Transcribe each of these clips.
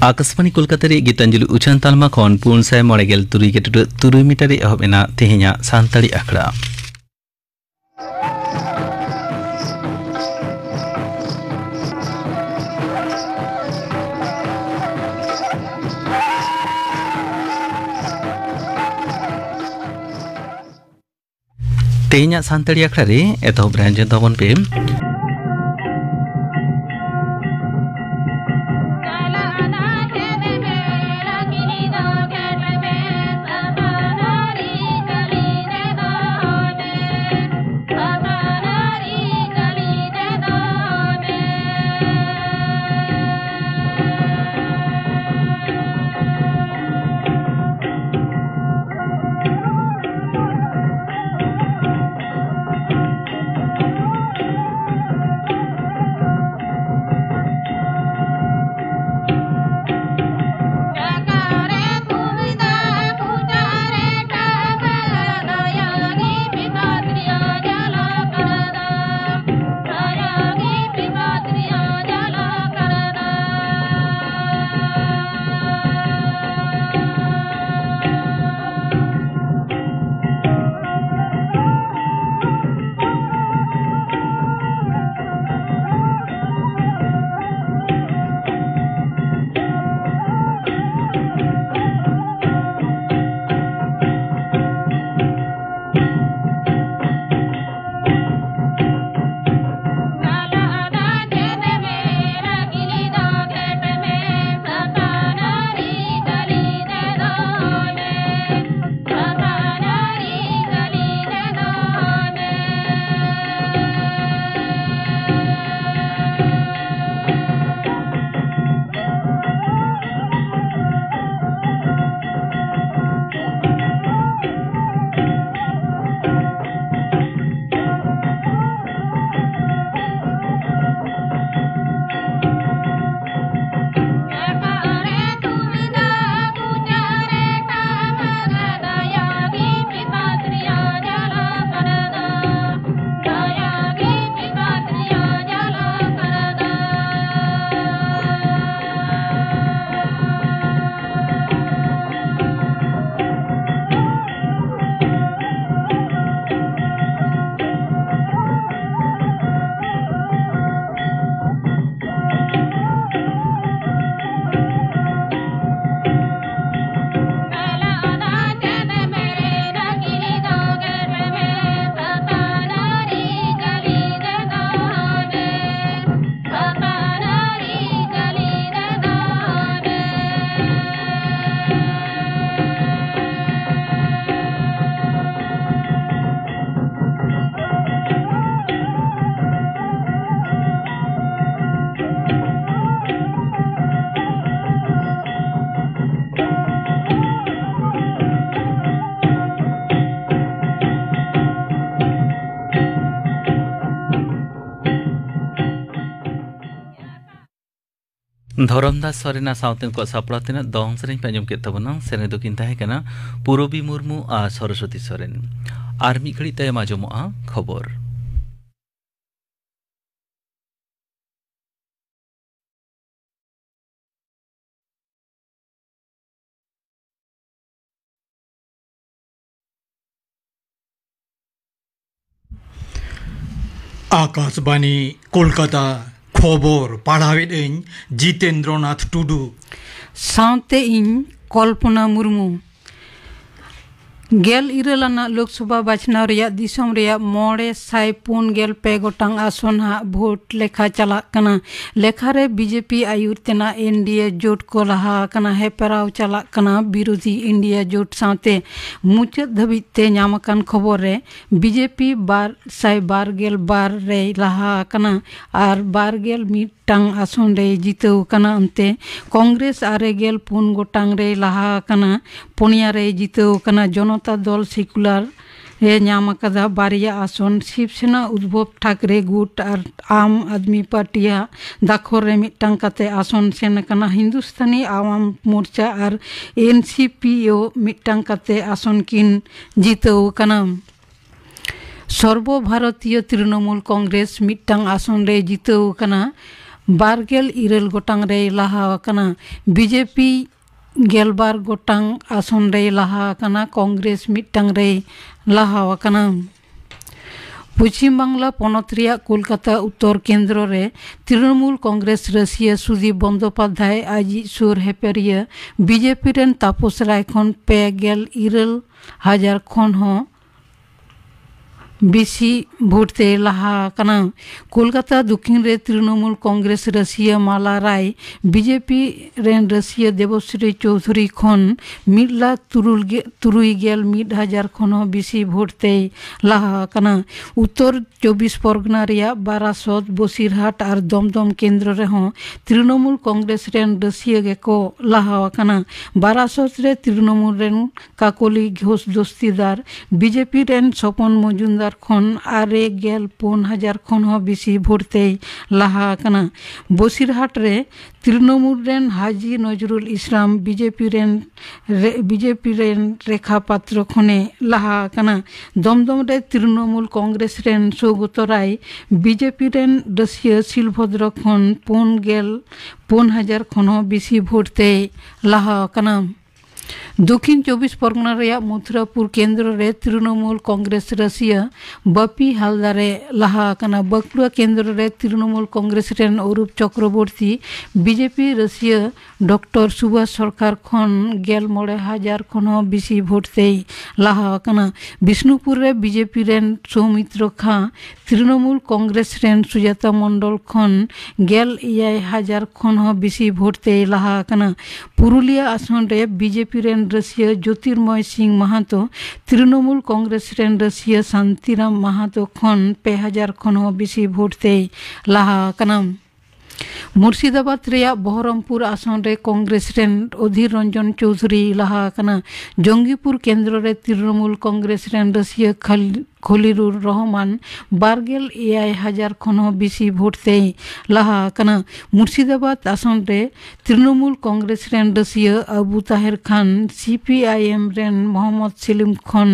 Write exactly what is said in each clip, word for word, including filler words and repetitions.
ᱟᱠᱟᱥᱵᱟᱬᱤ ᱠᱳᱞᱠᱟᱛᱟ ᱨᱮ ᱜᱤᱛᱟᱧᱡᱚᱞᱤ ᱩᱪᱷᱟᱹᱱ ᱛᱟᱞᱢᱟ ᱠᱷᱚᱱ ᱯᱩᱱ ᱥᱟᱭ ᱢᱚᱬᱮ ᱜᱮᱞ ᱛᱩᱨᱩᱭ ᱜᱮᱴᱩᱰᱟᱹᱜ ᱛᱩᱨᱩᱭ ᱢᱤᱴᱟᱨ ᱨᱮ ᱮᱦᱚᱵ ᱮᱱᱟ ᱛᱮᱦᱮᱧᱟᱜ ᱥᱟᱱᱛᱟᱲᱤ ᱟᱠᱷᱲᱟ᱾ ᱛᱮᱦᱮᱧᱟᱜ ᱥᱟᱱᱛᱟᱲᱤ ᱟᱠᱷᱲᱟ ᱨᱮ ᱮᱛᱚᱦᱚᱵ ᱨᱮ ᱟᱸᱡᱚᱢ ᱛᱟᱵᱚᱱ ᱯᱮ᱾ ᱫᱷᱚᱨᱚᱢ ᱫᱟᱥ ᱥᱚᱨᱮᱱᱟᱜ ᱥᱟᱶᱛᱮ ᱩᱱᱠᱩᱣᱟᱜ ᱥᱟᱯᱲᱟᱣ ᱛᱮᱱᱟᱜ ᱫᱚᱝ ᱥᱮᱨᱮᱧ ᱯᱮ ᱟᱸᱡᱚᱢ ᱠᱮᱫ ᱛᱟᱵᱚᱱᱟ᱾ ᱥᱮᱨᱮᱧ ᱫᱚᱠᱤᱱ ᱛᱟᱦᱮᱸ ᱠᱟᱱᱟ ᱯᱩᱨᱚᱵᱤ ᱢᱩᱨᱢᱩ ᱟᱨ ᱥᱚᱨᱚᱥᱚᱛᱤ ᱥᱚᱨᱮᱱ᱾ ᱟᱨ ᱢᱤᱫ ᱜᱷᱟᱹᱲᱤᱡ ᱛᱟᱭᱚᱢ ᱟᱸᱡᱚᱢᱚᱜᱼᱟ ᱠᱷᱚᱵᱚᱨ᱾ ᱟᱠᱟᱥᱵᱟᱱᱤ ᱠᱳᱞᱠᱟᱛᱟ, ᱠᱷᱚᱵᱚᱨ ᱯᱟᱲᱦᱟᱣᱮᱫ ᱟᱹᱧ ᱡᱤᱛᱮᱱᱫᱨᱚᱱᱟᱛᱷ ᱴᱩᱰᱩ᱾ ᱥᱟᱶᱛᱮ ᱤᱧ ᱠᱚᱞᱯᱚᱱᱟ ᱢᱩᱨᱢᱩ᱾ ᱜᱮᱞ ᱤᱨᱟᱹᱞ ᱟᱱᱟᱜ ᱞᱳᱠᱥᱚᱵᱷᱟ ᱵᱟᱪᱷᱱᱟᱣ ᱨᱮᱭᱟᱜ ᱫᱤᱥᱚᱢ ᱨᱮᱭᱟᱜ ᱢᱚᱬᱮ ᱥᱟᱭ ᱯᱩᱱ ᱜᱮᱞ ᱯᱮ ᱜᱚᱴᱟᱝ ᱟᱥᱚᱱ ᱦᱟᱜ ᱵᱷᱳᱴ ᱞᱮᱠᱷᱟ ᱪᱟᱞᱟᱜ ᱠᱟᱱᱟ᱾ ᱞᱮᱠᱷᱟ ᱨᱮ ᱵᱤᱡᱮᱯᱤ ᱟᱹᱭᱩᱨ ᱛᱮᱱᱟᱜ ᱮᱱᱰᱤᱮ ᱡᱳᱴ ᱠᱚ ᱞᱟᱦᱟ ᱟᱠᱟᱱᱟ᱾ ᱦᱮᱯᱨᱟᱣ ᱪᱟᱞᱟᱜ ᱠᱟᱱᱟ ᱵᱤᱨᱳᱫᱷᱤ ᱤᱱᱰᱤᱭᱟ ᱡᱳᱴ ᱥᱟᱶᱛᱮ᱾ ᱢᱩᱪᱟᱹᱫ ᱫᱷᱟᱹᱵᱤᱡ ᱛᱮ ᱧᱟᱢ ᱟᱠᱟᱱ ᱠᱷᱚᱵᱚᱨ ᱨᱮ, ᱵᱤᱡᱮᱯᱤ ᱵᱟᱨ ᱥᱟᱭ ᱵᱟᱨ ᱜᱮᱞ ᱵᱟᱨ ᱨᱮᱭ ᱞᱟᱦᱟ ᱟᱠᱟᱱᱟ ᱟᱨ ᱵᱟᱨ ᱜᱮᱞ ᱢᱤᱫ ᱴᱟᱝ ᱟᱥᱚᱱ ᱨᱮᱭ ᱡᱤᱛᱟᱹᱣ ᱟᱠᱟᱱᱟ᱾ ᱚᱱᱛᱮ ᱠᱚᱝᱜᱨᱮᱥ ᱟᱨᱮ ᱜᱮᱞ ᱯᱩᱱ ᱜᱚᱴᱟᱝ ᱨᱮᱭ ᱞᱟᱦᱟ ᱟᱠᱟᱱᱟ, ᱯᱩᱱᱭᱟ ᱨᱮᱭ ᱡᱤᱛᱟᱹᱣ ᱟᱠᱟᱱᱟ᱾ ᱡᱚᱱᱚᱛᱟ ᱫᱚᱞ ᱥᱮᱠᱩᱞᱟᱨ ᱮ ᱧᱟᱢ ᱟᱠᱟᱫᱟ ᱵᱟᱨᱭᱟ ᱟᱥᱚᱱ᱾ ᱥᱤᱵᱥᱮᱱᱟ ᱩᱫᱷᱵᱚᱵ ᱴᱷᱟᱠᱨᱮ ᱜᱩᱴ ᱟᱨ ᱟᱢ ᱟᱫᱢᱤ ᱯᱟᱨᱴᱤᱭᱟᱜ ᱫᱟᱠᱷᱚᱨ ᱨᱮ ᱢᱤᱫᱴᱟᱝ ᱠᱟᱛᱮ ᱟᱥᱚᱱ ᱥᱮᱱ ᱟᱠᱟᱱᱟ᱾ ᱦᱤᱱᱫᱩᱥᱛᱟᱱᱤ ᱟᱣᱟᱢ ᱢᱳᱨᱪᱟ ᱟᱨ ᱮᱱᱥᱤᱯᱤ ᱦᱚᱸ ᱢᱤᱫᱴᱟᱝ ᱠᱟᱛᱮ ᱟᱥᱚᱱ ᱠᱤᱱ ᱡᱤᱛᱟᱹᱣ ᱟᱠᱟᱱᱟ᱾ ᱥᱚᱨᱵᱚ ᱵᱷᱟᱨᱚᱛᱤᱭᱚ ᱛᱨᱤᱱᱚᱢᱩᱞ ᱠᱚᱝᱜᱨᱮᱥ ᱢᱤᱫᱴᱟᱝ ᱟᱥᱚᱱ ᱨᱮᱭ ᱡᱤᱛᱟᱹᱣ ᱟᱠᱟᱱᱟ᱾ ᱵᱟᱨ ᱜᱮᱞ ᱤᱨᱟᱹᱞ ᱜᱚᱴᱟᱝ ᱨᱮᱭ ᱞᱟᱦᱟ ᱟᱠᱟᱱᱟ᱾ ᱵᱤᱡᱮᱯᱤ ᱜᱮᱞᱵᱟᱨ ᱜᱚᱴᱟᱝ ᱟᱥᱚᱱ ᱨᱮᱭ ᱞᱟᱦᱟ ᱟᱠᱟᱱᱟ᱾ ᱠᱚᱝᱜᱨᱮᱥ ᱢᱤᱫᱴᱟᱝ ᱨᱮᱭ ᱞᱟᱦᱟ ᱟᱠᱟᱱᱟ᱾ ᱯᱚᱪᱷᱤᱢ ᱵᱟᱝᱞᱟ ᱯᱚᱱᱚᱛ ᱨᱮᱭᱟᱜ ᱠᱳᱞᱠᱟᱛᱟ ᱩᱛᱛᱚᱨ ᱠᱮᱱᱫᱨᱚ ᱨᱮ ᱛᱨᱤᱱᱚᱢᱩᱞ ᱠᱚᱝᱜᱨᱮᱥ ᱨᱟᱹᱥᱤᱭᱟᱹ ᱥᱩᱫᱤᱯ ᱵᱚᱱᱫᱳᱯᱟᱫᱷᱭᱟᱭ ᱟᱡᱤᱡ ᱥᱩᱨ ᱦᱮᱯᱮᱨᱤᱭᱟᱹ ᱵᱤᱡᱮᱯᱤ ᱨᱮᱱ ᱛᱟᱯᱚᱥ ᱨᱟᱭ ᱠᱷᱚᱱ ᱯᱮ ᱜᱮᱞ ᱤᱨᱟᱹᱞ ᱦᱟᱡᱟᱨ ᱠᱷᱚᱱ ᱦᱚᱸ ᱵᱮᱥᱤ ᱵᱷᱳᱴ ᱛᱮ ᱞᱟᱦᱟ ᱟᱠᱟᱱᱟ᱾ ᱠᱳᱞᱠᱟᱛᱟ ᱫᱚᱠᱷᱤᱱ ᱨᱮ ᱛᱨᱤᱱᱚᱢᱩᱞ ᱠᱚᱝᱜᱨᱮᱥ ᱨᱟᱹᱥᱤᱭᱟᱹ ᱢᱟᱞᱟ ᱨᱟᱭ ᱵᱤᱡᱮᱯᱤ ᱨᱮᱱ ᱨᱟᱹᱥᱤᱭᱟᱹ ᱫᱮᱵᱚᱥᱨᱤ ᱪᱳᱣᱫᱷᱩᱨᱤ ᱠᱷᱚᱱ ᱢᱤᱫ ᱞᱟᱠᱷ ᱛᱩᱨᱩᱭ ᱜᱮ-, ᱛᱩᱨᱩᱭ ᱜᱮᱞ ᱢᱤᱫ ᱦᱟᱡᱟᱨ ᱠᱷᱚᱱ ᱦᱚᱸ ᱵᱮᱥᱤ ᱵᱷᱳᱴ ᱛᱮᱭ ᱞᱟᱦᱟ ᱟᱠᱟᱱᱟ᱾ ᱩᱛᱛᱚᱨ ᱪᱚᱵᱵᱤᱥ ᱯᱚᱨᱜᱚᱱᱟ ᱨᱮᱭᱟᱜ ᱵᱟᱨᱟᱥᱚᱛ, ᱵᱚᱥᱤᱨᱦᱟᱴ ᱟᱨ ᱫᱚᱢᱫᱚᱢ ᱠᱮᱱᱫᱨᱚ ᱨᱮᱦᱚᱸ ᱛᱨᱤᱱᱚᱢᱩᱞ ᱠᱚᱝᱜᱨᱮᱥ ᱨᱮᱱ ᱨᱟᱹᱥᱤᱭᱟᱹ ᱜᱮᱠᱚ ᱞᱟᱦᱟ ᱟᱠᱟᱱᱟ᱾ ᱵᱟᱨᱟᱥᱚᱛ ᱨᱮ ᱛᱨᱤᱱᱚᱢᱩᱞ ᱨᱮᱱ ᱠᱟᱠᱚᱞᱤ ᱜᱷᱳᱥ ᱫᱚᱥᱛᱤᱫᱟᱨ, ᱵᱤᱡᱮᱯᱤ ᱨᱮᱱ ᱥᱚᱯᱚᱱ ᱢᱚᱡᱩᱢᱫᱟᱨ ᱠᱷᱚᱱ ᱟᱨᱮ ᱜᱮᱞ ᱯᱩᱱ ᱦᱟᱡᱟᱨ ᱠᱷᱚᱱ ᱦᱚᱸ ᱵᱮᱥᱤ ᱵᱷᱳᱴ ᱛᱮᱭ ᱞᱟᱦᱟ ᱟᱠᱟᱱᱟ᱾ ᱵᱚᱥᱤᱨᱦᱟᱴ ᱨᱮ ᱛᱨᱤᱱᱚᱢᱩᱞ ᱨᱮᱱ ᱦᱟᱡᱤ ᱱᱚᱡᱨᱩᱞ ᱤᱥᱞᱟᱢ ᱵᱤᱡᱮᱯᱤ ᱨᱮᱱ ᱨᱮ-, ᱵᱤᱡᱮᱯᱤ ᱨᱮᱱ ᱨᱮᱠᱷᱟ ᱯᱟᱛᱨᱚ ᱠᱷᱚᱱᱮ ᱞᱟᱦᱟ ᱟᱠᱟᱱᱟ᱾ ᱫᱚᱢᱫᱚᱢ ᱨᱮ ᱛᱨᱤᱱᱚᱢᱩᱞ ᱠᱚᱝᱜᱨᱮᱥ ᱨᱮᱱ ᱥᱳᱜᱚᱛᱚ ᱨᱟᱭ ᱵᱤᱡᱮᱯᱤ ᱨᱮᱱ ᱨᱟᱹᱥᱤᱭᱟᱹ ᱥᱤᱞᱵᱷᱚᱫᱨᱚ ᱠᱷᱚᱱ ᱯᱩᱱ ᱜᱮᱞ ᱯᱩᱱ ᱦᱟᱡᱟᱨ ᱠᱷᱚᱱ ᱦᱚᱸ ᱵᱮᱥᱤ ᱵᱷᱳᱴ ᱛᱮᱭ ᱞᱟᱦᱟ ᱟᱠᱟᱱᱟ᱾ ᱫᱚᱠᱷᱤᱱ ᱪᱚᱵᱵᱤᱥ ᱯᱚᱨᱜᱚᱱᱟ ᱨᱮᱭᱟᱜ ᱢᱚᱛᱷᱩᱨᱟᱯᱩᱨ ᱠᱮᱱᱫᱨᱚ ᱨᱮ ᱛᱨᱤᱱᱚᱢᱩᱞ ᱠᱚᱝᱜᱨᱮᱥ ᱨᱟᱹᱥᱤᱭᱟᱹ ᱵᱟᱯᱤ ᱦᱟᱞᱫᱟᱨᱮ ᱞᱟᱦᱟ ᱟᱠᱟᱱᱟ᱾ ᱵᱟᱸᱠᱩᱲᱟ ᱠᱮᱱᱫᱨᱚ ᱨᱮ ᱛᱨᱤᱱᱚᱢᱩᱞ ᱠᱚᱝᱜᱨᱮᱥ ᱨᱮᱱ ᱚᱨᱩᱯ ᱪᱚᱠᱨᱚᱵᱚᱨᱛᱤ ᱵᱤᱡᱮᱯᱤ ᱨᱟᱹᱥᱤᱭᱟᱹ ᱰᱚᱠᱴᱚᱨ ᱥᱩᱵᱷᱟᱥ ᱥᱚᱨᱠᱟᱨ ᱠᱷᱚᱱ ᱜᱮᱞ ᱢᱚᱬᱮ ᱦᱟᱡᱟᱨ ᱠᱷᱚᱱ ᱦᱚᱸ ᱵᱮᱥᱤ ᱵᱷᱳᱴ ᱛᱮᱭ ᱞᱟᱦᱟ ᱟᱠᱟᱱᱟ᱾ ᱵᱤᱥᱱᱩᱯᱩᱨ ᱨᱮ ᱵᱤᱡᱮᱯᱤ ᱨᱮᱱ ᱥᱳᱣᱢᱤᱛᱨᱚ ᱠᱷᱟ ᱛᱨᱤᱱᱚᱢᱩᱞ ᱠᱚᱝᱜᱨᱮᱥ ᱨᱮᱱ ᱥᱩᱡᱟᱛᱟ ᱢᱚᱱᱰᱚᱞ ᱠᱷᱚᱱ ᱜᱮᱞ ᱮᱭᱟᱭ ᱦᱟᱡᱟᱨ ᱠᱷᱚᱱ ᱦᱚᱸ ᱵᱮᱥᱤ ᱵᱷᱳᱴ ᱛᱮᱭ ᱞᱟᱦᱟ ᱟᱠᱟᱱᱟ᱾ ᱯᱩᱨᱩᱞᱤᱭᱟᱹ ᱟᱥᱚᱱ ᱨᱮ ᱵᱤᱡᱮᱯᱤ ᱨᱮᱱ ᱨᱟᱹᱥᱤᱭᱟᱹ ᱡᱳᱛᱤᱨᱢᱚᱭ ᱥᱤᱝ ᱢᱟᱦᱟᱛᱚ ᱛᱨᱤᱱᱚᱢᱩᱞ ᱠᱚᱝᱜᱨᱮᱥ ᱨᱮᱱ ᱨᱟᱹᱥᱤᱭᱟᱹ ᱥᱟᱱᱛᱤᱨᱟᱢ ᱢᱟᱦᱟᱛᱚ ᱠᱷᱚᱱ ᱯᱮ ᱦᱟᱡᱟᱨ ᱠᱷᱚᱱ ᱦᱚᱸ ᱵᱮᱥᱤ ᱵᱷᱳᱴ ᱛᱮᱭ ᱞᱟᱦᱟ ᱟᱠᱟᱱᱟ᱾ ᱢᱩᱨᱥᱤᱫᱟᱵᱟᱫᱽ ᱨᱮᱭᱟᱜ ᱵᱚᱦᱚᱨᱚᱢᱯᱩᱨ ᱟᱥᱚᱱ ᱨᱮ ᱠᱚᱝᱜᱨᱮᱥ ᱨᱮᱱ ᱚᱫᱷᱤᱨ ᱨᱚᱧᱡᱚᱱ ᱪᱳᱣᱫᱷᱩᱨᱤ ᱞᱟᱦᱟ ᱟᱠᱟᱱᱟ᱾ ᱡᱚᱝᱜᱤᱯᱩᱨ ᱠᱮᱱᱫᱨᱚ ᱨᱮ ᱛᱨᱤᱱᱚᱢᱩᱞ ᱠᱚᱝᱜᱨᱮᱥ ᱨᱮᱱ ᱨᱟᱹᱥᱤᱭᱟᱹ ᱠᱷᱟᱞ-, ᱠᱷᱚᱞᱤᱞᱩᱨ ᱨᱚᱦᱚᱢᱟᱱ ᱵᱟᱨ ᱜᱮᱞ ᱮᱭᱟᱭ ᱦᱟᱡᱟᱨ ᱠᱷᱚᱱ ᱦᱚᱸ ᱵᱮᱥᱤ ᱵᱷᱳᱴ ᱛᱮᱭ ᱞᱟᱦᱟ ᱟᱠᱟᱱᱟ᱾ ᱢᱩᱨᱥᱤᱫᱟᱵᱟᱫᱽ ᱟᱥᱚᱱ ᱨᱮ ᱛᱨᱤᱱᱚᱢᱩᱞ ᱠᱚᱝᱜᱨᱮᱥ ᱨᱮᱱ ᱨᱟᱹᱥᱤᱭᱟᱹ ᱟᱵᱩ ᱛᱟᱦᱮᱨ ᱠᱷᱟᱱ ᱥᱤ ᱯᱤ ᱟᱭ ᱮᱢ ᱨᱮᱱ ᱢᱚᱦᱚᱢᱢᱚᱫᱽ ᱥᱮᱞᱤᱢ ᱠᱷᱚᱱ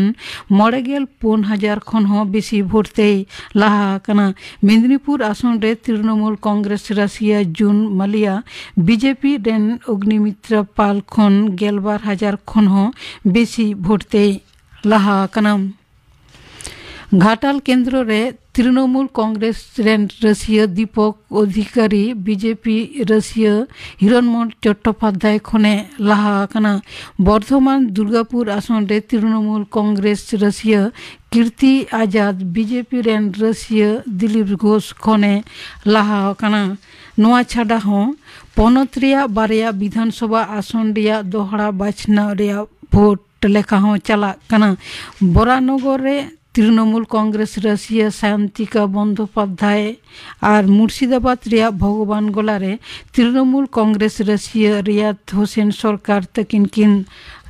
ᱢᱚᱬᱮ ᱜᱮᱞ ᱯᱩᱱ ᱦᱟᱡᱟᱨ ᱠᱷᱚᱱ ᱦᱚᱸ ᱵᱮᱥᱤ ᱵᱷᱳᱴ ᱛᱮᱭ ᱞᱟᱦᱟ ᱟᱠᱟᱱᱟ᱾ ᱢᱮᱫᱽᱱᱤᱯᱩᱨ ᱟᱥᱚᱱ ᱨᱮ ᱛᱨᱤᱱᱚᱢᱩᱞ ᱠᱚᱝᱜᱨᱮᱥ ᱨᱟᱹᱥᱤᱭᱟᱹ ᱡᱩᱱ ᱢᱟᱞᱤᱭᱟ ᱵᱤᱡᱮᱯᱤ ᱨᱮᱱ ᱚᱜᱽᱱᱤᱢᱤᱛᱨᱟ ᱯᱟᱞ ᱠᱷᱚᱱ ᱜᱮᱞᱵᱟᱨ ᱦᱟᱡᱟᱨ ᱠᱷᱚᱱ ᱦᱚᱸ ᱵᱮᱥᱤ ᱵᱷᱳᱴ ᱛᱮᱭ ᱞᱟᱦᱟ ᱟᱠᱟᱱᱟ᱾ ᱜᱷᱟᱴᱟᱞ ᱠᱮᱱᱫᱨᱚ ᱨᱮ ᱛᱨᱤᱱᱚᱢᱩᱞ ᱠᱚᱝᱜᱨᱮᱥ ᱨᱮᱱ ᱨᱟᱹᱥᱤᱭᱟᱹ ᱫᱤᱯᱚᱠ ᱚᱫᱷᱤᱠᱟᱨᱤ ᱵᱤᱡᱮᱯᱤ ᱨᱟᱹᱥᱤᱭᱟᱹ ᱦᱤᱨᱚᱱᱢᱳᱦᱚᱱ ᱪᱚᱴᱴᱳᱯᱟᱫᱽᱫᱷᱟᱭ ᱠᱷᱚᱱᱮ ᱞᱟᱦᱟ ᱟᱠᱟᱱᱟ᱾ ᱵᱚᱨᱫᱷᱚᱢᱟᱱ ᱫᱩᱨᱜᱟᱯᱩᱨ ᱟᱥᱚᱱ ᱨᱮ ᱛᱨᱤᱱᱚᱢᱩᱞ ᱠᱚᱝᱜᱨᱮᱥ ᱨᱟᱹᱥᱤᱭᱟᱹ ᱠᱤᱨᱛᱤ ᱟᱡᱟᱫ ᱵᱤᱡᱮᱯᱤ ᱨᱮᱱ ᱨᱟᱹᱥᱤᱭᱟᱹ ᱫᱤᱞᱤᱯ ᱜᱷᱳᱥ ᱠᱷᱚᱱᱮ ᱞᱟᱦᱟ ᱟᱠᱟᱱᱟ᱾ ᱱᱚᱣᱟ ᱪᱷᱟᱰᱟ ᱦᱚᱸ ᱯᱚᱱᱚᱛ ᱨᱮᱭᱟᱜ ᱵᱟᱨᱭᱟ ᱵᱤᱫᱷᱟᱱᱥᱚᱵᱷᱟ ᱟᱥᱚᱱ ᱨᱮᱭᱟᱜ ᱫᱚᱦᱲᱟ ᱵᱟᱪᱷᱱᱟᱣ ᱨᱮᱭᱟᱜ ᱵᱷᱳᱴ ᱞᱮᱠᱷᱟ ᱦᱚᱸ ᱪᱟᱞᱟᱜ ᱠᱟᱱᱟ᱾ ᱵᱚᱨᱟᱱᱚᱜᱚᱨ ᱨᱮ ᱛᱨᱤᱱᱚᱢᱩᱞ ᱠᱚᱝᱜᱨᱮᱥ ᱨᱟᱹᱥᱤᱭᱟᱹ ᱥᱟᱭᱚᱱᱛᱤᱠᱟ ᱵᱚᱱᱫᱳᱯᱟᱫᱽᱫᱷᱟᱭ ᱟᱨ ᱢᱩᱨᱥᱤᱫᱟᱵᱟᱫᱽ ᱨᱮᱭᱟᱜ ᱵᱷᱚᱜᱚᱵᱟᱱ ᱜᱚᱞᱟ ᱨᱮ ᱛᱨᱤᱱᱚᱢᱩᱞ ᱠᱚᱝᱜᱨᱮᱥ ᱨᱟᱹᱥᱤᱭᱟᱹ ᱨᱤᱭᱟᱫ ᱦᱳᱥᱮᱱ ᱥᱚᱨᱠᱟᱨ ᱛᱟᱹᱠᱤᱱ ᱠᱤᱱ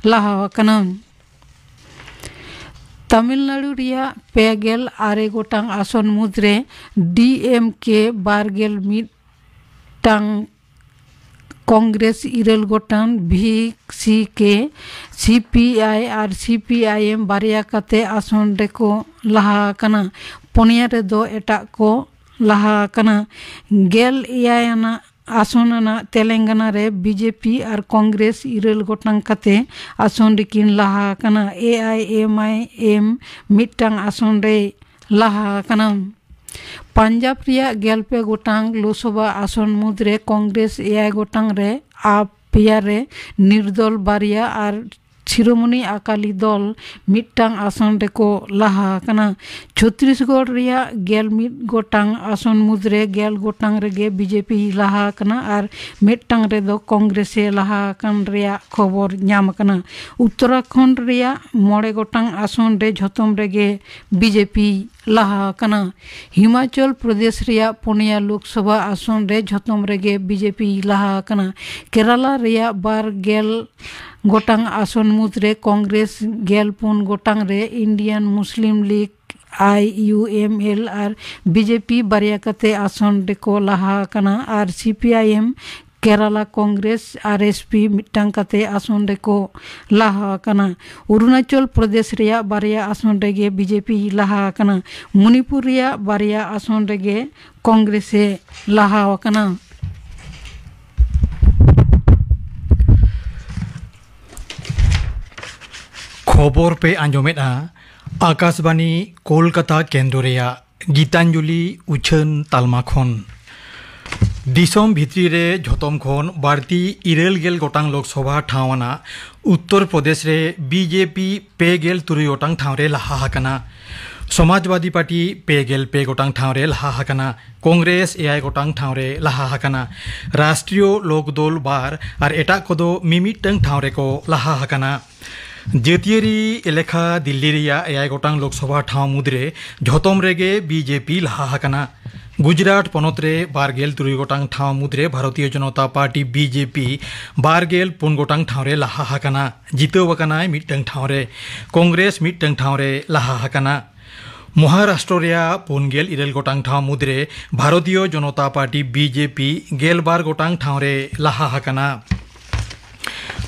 ᱞᱟᱦᱟ ᱟᱠᱟᱱᱟ᱾ ᱛᱟᱢᱤᱞᱱᱟᱲᱩ ᱨᱮᱭᱟᱜ ᱯᱮ ᱜᱮᱞ ᱟᱨᱮ ᱜᱚᱴᱟᱝ ᱟᱥᱚᱱ ᱢᱩᱫᱽᱨᱮ ᱰᱤ ᱮᱢ ᱠᱮ ᱵᱟᱨ ᱜᱮᱞ ᱢᱤᱫ ᱴᱟᱝ, ᱠᱚᱝᱜᱨᱮᱥ ᱤᱨᱟᱹᱞ ᱜᱚᱴᱟᱝ, ᱵᱷᱤ ᱥᱤ ᱠᱮ, ᱥᱤ P I R C P I ᱮᱢ ᱵᱟᱨᱭᱟ ᱠᱟᱛᱮ ᱟᱥᱚᱱ ᱨᱮᱠᱚ ᱞᱟᱦᱟ ᱟᱠᱟᱱᱟ᱾ ᱯᱩᱱᱭᱟ ᱨᱮᱫᱚ ᱮᱴᱟᱜ ᱠᱚ ᱞᱟᱦᱟ ᱟᱠᱟᱱᱟ᱾ ᱜᱮᱞ ᱮᱭᱟᱭ ᱟᱱᱟᱜ ᱟᱥᱚᱱ ᱟᱱᱟᱜ ᱛᱮᱞᱮᱝᱜᱟᱱᱟ ᱨᱮ B J P R Congress ᱤᱨᱟᱹᱞ ᱜᱚᱴᱟᱝ ᱠᱟᱛᱮ ᱟᱥᱚᱱ ᱨᱮᱠᱤᱱ ᱞᱟᱦᱟ ᱟᱠᱟᱱᱟ᱾ ᱮ ᱟᱭ ᱮᱢ ᱟᱭ ᱮᱢ ᱢᱤᱫᱴᱟᱝ ᱟᱥᱚᱱ ᱨᱮ ᱞᱟᱦᱟ ᱟᱠᱟᱱᱟ᱾ ᱯᱟᱧᱡᱟᱵᱽ ᱨᱮᱭᱟᱜ ᱜᱮᱞ ᱯᱮ ᱜᱚᱴᱟᱝ ᱞᱳᱠᱥᱚᱵᱷᱟ ᱟᱥᱚᱱ ᱢᱩᱫᱽᱨᱮ ᱠᱚᱝᱜᱨᱮᱥ ᱮᱭᱟᱭ ᱜᱚᱴᱟᱝ ᱨᱮ ᱟᱯ ᱯᱮᱭᱟ ᱨᱮ, ᱱᱤᱨᱫᱚᱞ ᱵᱟᱨᱭᱟ ᱟᱨ ᱥᱤᱨᱳᱢᱚᱱᱤ ᱟᱠᱟᱞᱤ ᱫᱚᱞ ᱢᱤᱫᱴᱟᱝ ᱟᱥᱚᱱ ᱨᱮᱠᱚ ᱞᱟᱦᱟ ᱟᱠᱟᱱᱟ᱾ ᱪᱷᱚᱛᱛᱤᱥᱜᱚᱲ ᱨᱮᱭᱟᱜ ᱜᱮᱞ ᱢᱤᱫ ᱜᱚᱴᱟᱝ ᱟᱥᱚᱱ ᱢᱩᱫᱽᱨᱮ ᱜᱮᱞ ᱜᱚᱴᱟᱝ ᱨᱮᱜᱮ ᱵᱤ ᱡᱮ ᱯᱤ ᱞᱟᱦᱟ ᱟᱠᱟᱱᱟ ᱟᱨ ᱢᱤᱫᱴᱟᱝ ᱨᱮᱫᱚ ᱠᱚᱝᱜᱨᱮᱥ ᱮ ᱞᱟᱦᱟ ᱟᱠᱟᱱ ᱨᱮᱭᱟᱜ ᱠᱷᱚᱵᱚᱨ ᱧᱟᱢ ᱟᱠᱟᱱᱟ᱾ ᱩᱛᱛᱚᱨᱟᱠᱷᱚᱸᱰ ᱨᱮᱭᱟᱜ ᱢᱚᱬᱮ ᱜᱚᱴᱟᱝ ᱟᱥᱚᱱ ᱨᱮ ᱡᱷᱚᱛᱚᱢ ᱨᱮᱜᱮ ᱵᱤ ᱡᱮ ᱯᱤ ᱞᱟᱦᱟ ᱟᱠᱟᱱᱟ᱾ ᱦᱤᱢᱟᱪᱚᱞ ᱯᱨᱚᱫᱮᱥ ᱨᱮᱭᱟᱜ ᱯᱩᱱᱭᱟ ᱞᱳᱠᱥᱚᱵᱷᱟ ᱟᱥᱚᱱ ᱨᱮ ᱡᱷᱚᱛᱚᱢ ᱨᱮᱜᱮ ᱵᱤ ᱡᱮ ᱯᱤ ᱞᱟᱦᱟ ᱟᱠᱟᱱᱟ᱾ ᱠᱮᱨᱟᱞᱟ ᱨᱮᱭᱟᱜ ᱵᱟᱨ ᱜᱮᱞ ᱜᱚᱴᱟᱝ ᱟᱥᱚᱱ ᱢᱩᱫᱽᱨᱮ ᱠᱚᱝᱜᱨᱮᱥ ᱜᱮᱞ ᱯᱩᱱ ᱜᱚᱴᱟᱝ ᱨᱮ, Indian Muslim League, I U M L, ᱟᱨ ᱵᱤ ᱡᱮ ᱯᱤ ᱵᱟᱨᱭᱟ ᱠᱟᱛᱮ ᱟᱥᱚᱱ ᱨᱮᱠᱚ ᱞᱟᱦᱟ ᱟᱠᱟᱱᱟ ᱟᱨ C P I M, Kerala Congress, R S P ᱢᱤᱫᱴᱟᱝ ᱠᱟᱛᱮ ᱟᱥᱚᱱ ᱨᱮᱠᱚ ᱞᱟᱦᱟ ᱟᱠᱟᱱᱟ᱾ ᱚᱨᱩᱱᱟᱪᱚᱞ ᱯᱨᱚᱫᱮᱥ ᱨᱮᱭᱟᱜ ᱵᱟᱨᱭᱟ ᱟᱥᱚᱱ ᱨᱮᱜᱮ ᱵᱤ ᱡᱮ ᱯᱤ ᱞᱟᱦᱟ ᱟᱠᱟᱱᱟ᱾ ᱢᱚᱱᱤᱯᱩᱨ ᱨᱮᱭᱟᱜ ᱵᱟᱨᱭᱟ ᱟᱥᱚᱱ ᱨᱮᱜᱮ ᱠᱚᱝᱜᱨᱮᱥ ᱮ ᱞᱟᱦᱟ ᱟᱠᱟᱱᱟ᱾ ᱠᱷᱚᱵᱚᱨ ᱯᱮ ᱟᱸᱡᱚᱢᱮᱫᱼᱟ ᱟᱠᱟᱥᱵᱟᱱᱤ ᱠᱳᱞᱠᱟᱛᱟ ᱠᱮᱱᱫᱨᱚ ᱨᱮᱭᱟᱜ ᱜᱤᱛᱟᱧᱡᱚᱞᱤ ᱩᱪᱷᱟᱹᱱ ᱛᱟᱞᱢᱟ ᱠᱷᱚᱱ᱾ ᱫᱤᱥᱚᱢ ᱵᱷᱤᱛᱨᱤ ᱨᱮ ᱡᱷᱚᱛᱚᱢ ᱠᱷᱚᱱ ᱵᱟᱹᱲᱛᱤ ᱤᱨᱟᱹᱞ ᱜᱮᱞ ᱜᱚᱴᱟᱝ ᱞᱳᱠᱥᱚᱵᱷᱟ ᱴᱷᱟᱶ ᱟᱱᱟᱜ ᱩᱛᱛᱚᱨ ᱯᱨᱚᱫᱮᱥ ᱨᱮ ᱵᱤ ᱡᱮ ᱯᱤ ᱯᱮ ᱜᱮᱞ ᱛᱩᱨᱩᱭ ᱜᱚᱴᱟᱝ ᱴᱷᱟᱶ ᱨᱮ ᱞᱟᱦᱟ ᱟᱠᱟᱱᱟ᱾ ᱥᱚᱢᱟᱡᱽᱵᱟᱫᱤ ᱯᱟᱨᱴᱤ ᱯᱮ ᱜᱮᱞ ᱯᱮ ᱜᱚᱴᱟᱝ ᱴᱷᱟᱶ ᱨᱮ ᱞᱟᱦᱟ ᱟᱠᱟᱱᱟ᱾ ᱠᱚᱝᱜᱨᱮᱥ ᱮᱭᱟᱭ ᱜᱚᱴᱟᱝ ᱴᱷᱟᱶ ᱨᱮ ᱞᱟᱦᱟ ᱟᱠᱟᱱᱟ᱾ ᱨᱟᱥᱴᱨᱤᱭᱚ ᱞᱳᱠ ᱫᱚᱞ ᱵᱟᱨ ᱟᱨ ᱮᱴᱟᱜ ᱠᱚᱫᱚ ᱢᱤᱢᱤᱫᱴᱟᱝ ᱴᱷᱟᱶ ᱨᱮᱠᱚ ᱞᱟᱦᱟ ᱟᱠᱟᱱᱟ᱾ ᱡᱟᱹᱛᱤᱭᱟᱹᱨᱤ ᱮᱞᱮᱠᱷᱟ ᱫᱤᱞᱞᱤ ᱨᱮᱭᱟᱜ ᱮᱭᱟᱭ ᱜᱚᱴᱟᱝ ᱞᱳᱠᱥᱚᱵᱷᱟ ᱴᱷᱟᱶ ᱢᱩᱫᱽᱨᱮ ᱡᱷᱚᱛᱚᱢ ᱨᱮᱜᱮ ᱵᱤ ᱡᱮ ᱯᱤ ᱞᱟᱦᱟ ᱟᱠᱟᱱᱟ᱾ ᱜᱩᱡᱽᱨᱟᱴ ᱯᱚᱱᱚᱛ ᱨᱮ ᱵᱟᱨ ᱜᱮᱞ ᱛᱩᱨᱩᱭ ᱜᱚᱴᱟᱝ ᱴᱷᱟᱶ ᱢᱩᱫᱽᱨᱮ Bharatiya Janata party, B J P, ᱵᱟᱨ ᱜᱮᱞ ᱯᱩᱱ ᱜᱚᱴᱟᱝ ᱴᱷᱟᱶ ᱨᱮ ᱞᱟᱦᱟ ᱟᱠᱟᱱᱟ᱾ ᱡᱤᱛᱟᱹᱣ ᱟᱠᱟᱱᱟᱭ ᱢᱤᱫᱴᱟᱝ ᱴᱷᱟᱶ ᱨᱮ᱾ ᱠᱚᱝᱜᱨᱮᱥ ᱢᱤᱫᱴᱟᱝ ᱴᱷᱟᱶ ᱨᱮ ᱞᱟᱦᱟ ᱟᱠᱟᱱᱟ᱾ ᱢᱚᱦᱟᱨᱟᱥᱴᱨᱚ ᱨᱮᱭᱟᱜ ᱯᱩᱱ ᱜᱮᱞ ᱤᱨᱟᱹᱞ ᱜᱚᱴᱟᱝ ᱴᱷᱟᱶ ᱢᱩᱫᱽᱨᱮ Bharatiya Janata party, B J P, ᱜᱮᱞ ᱵᱟᱨ ᱜᱚᱴᱟᱝ ᱴᱷᱟᱶ ᱨᱮ ᱞᱟᱦᱟ ᱟᱠᱟᱱᱟ᱾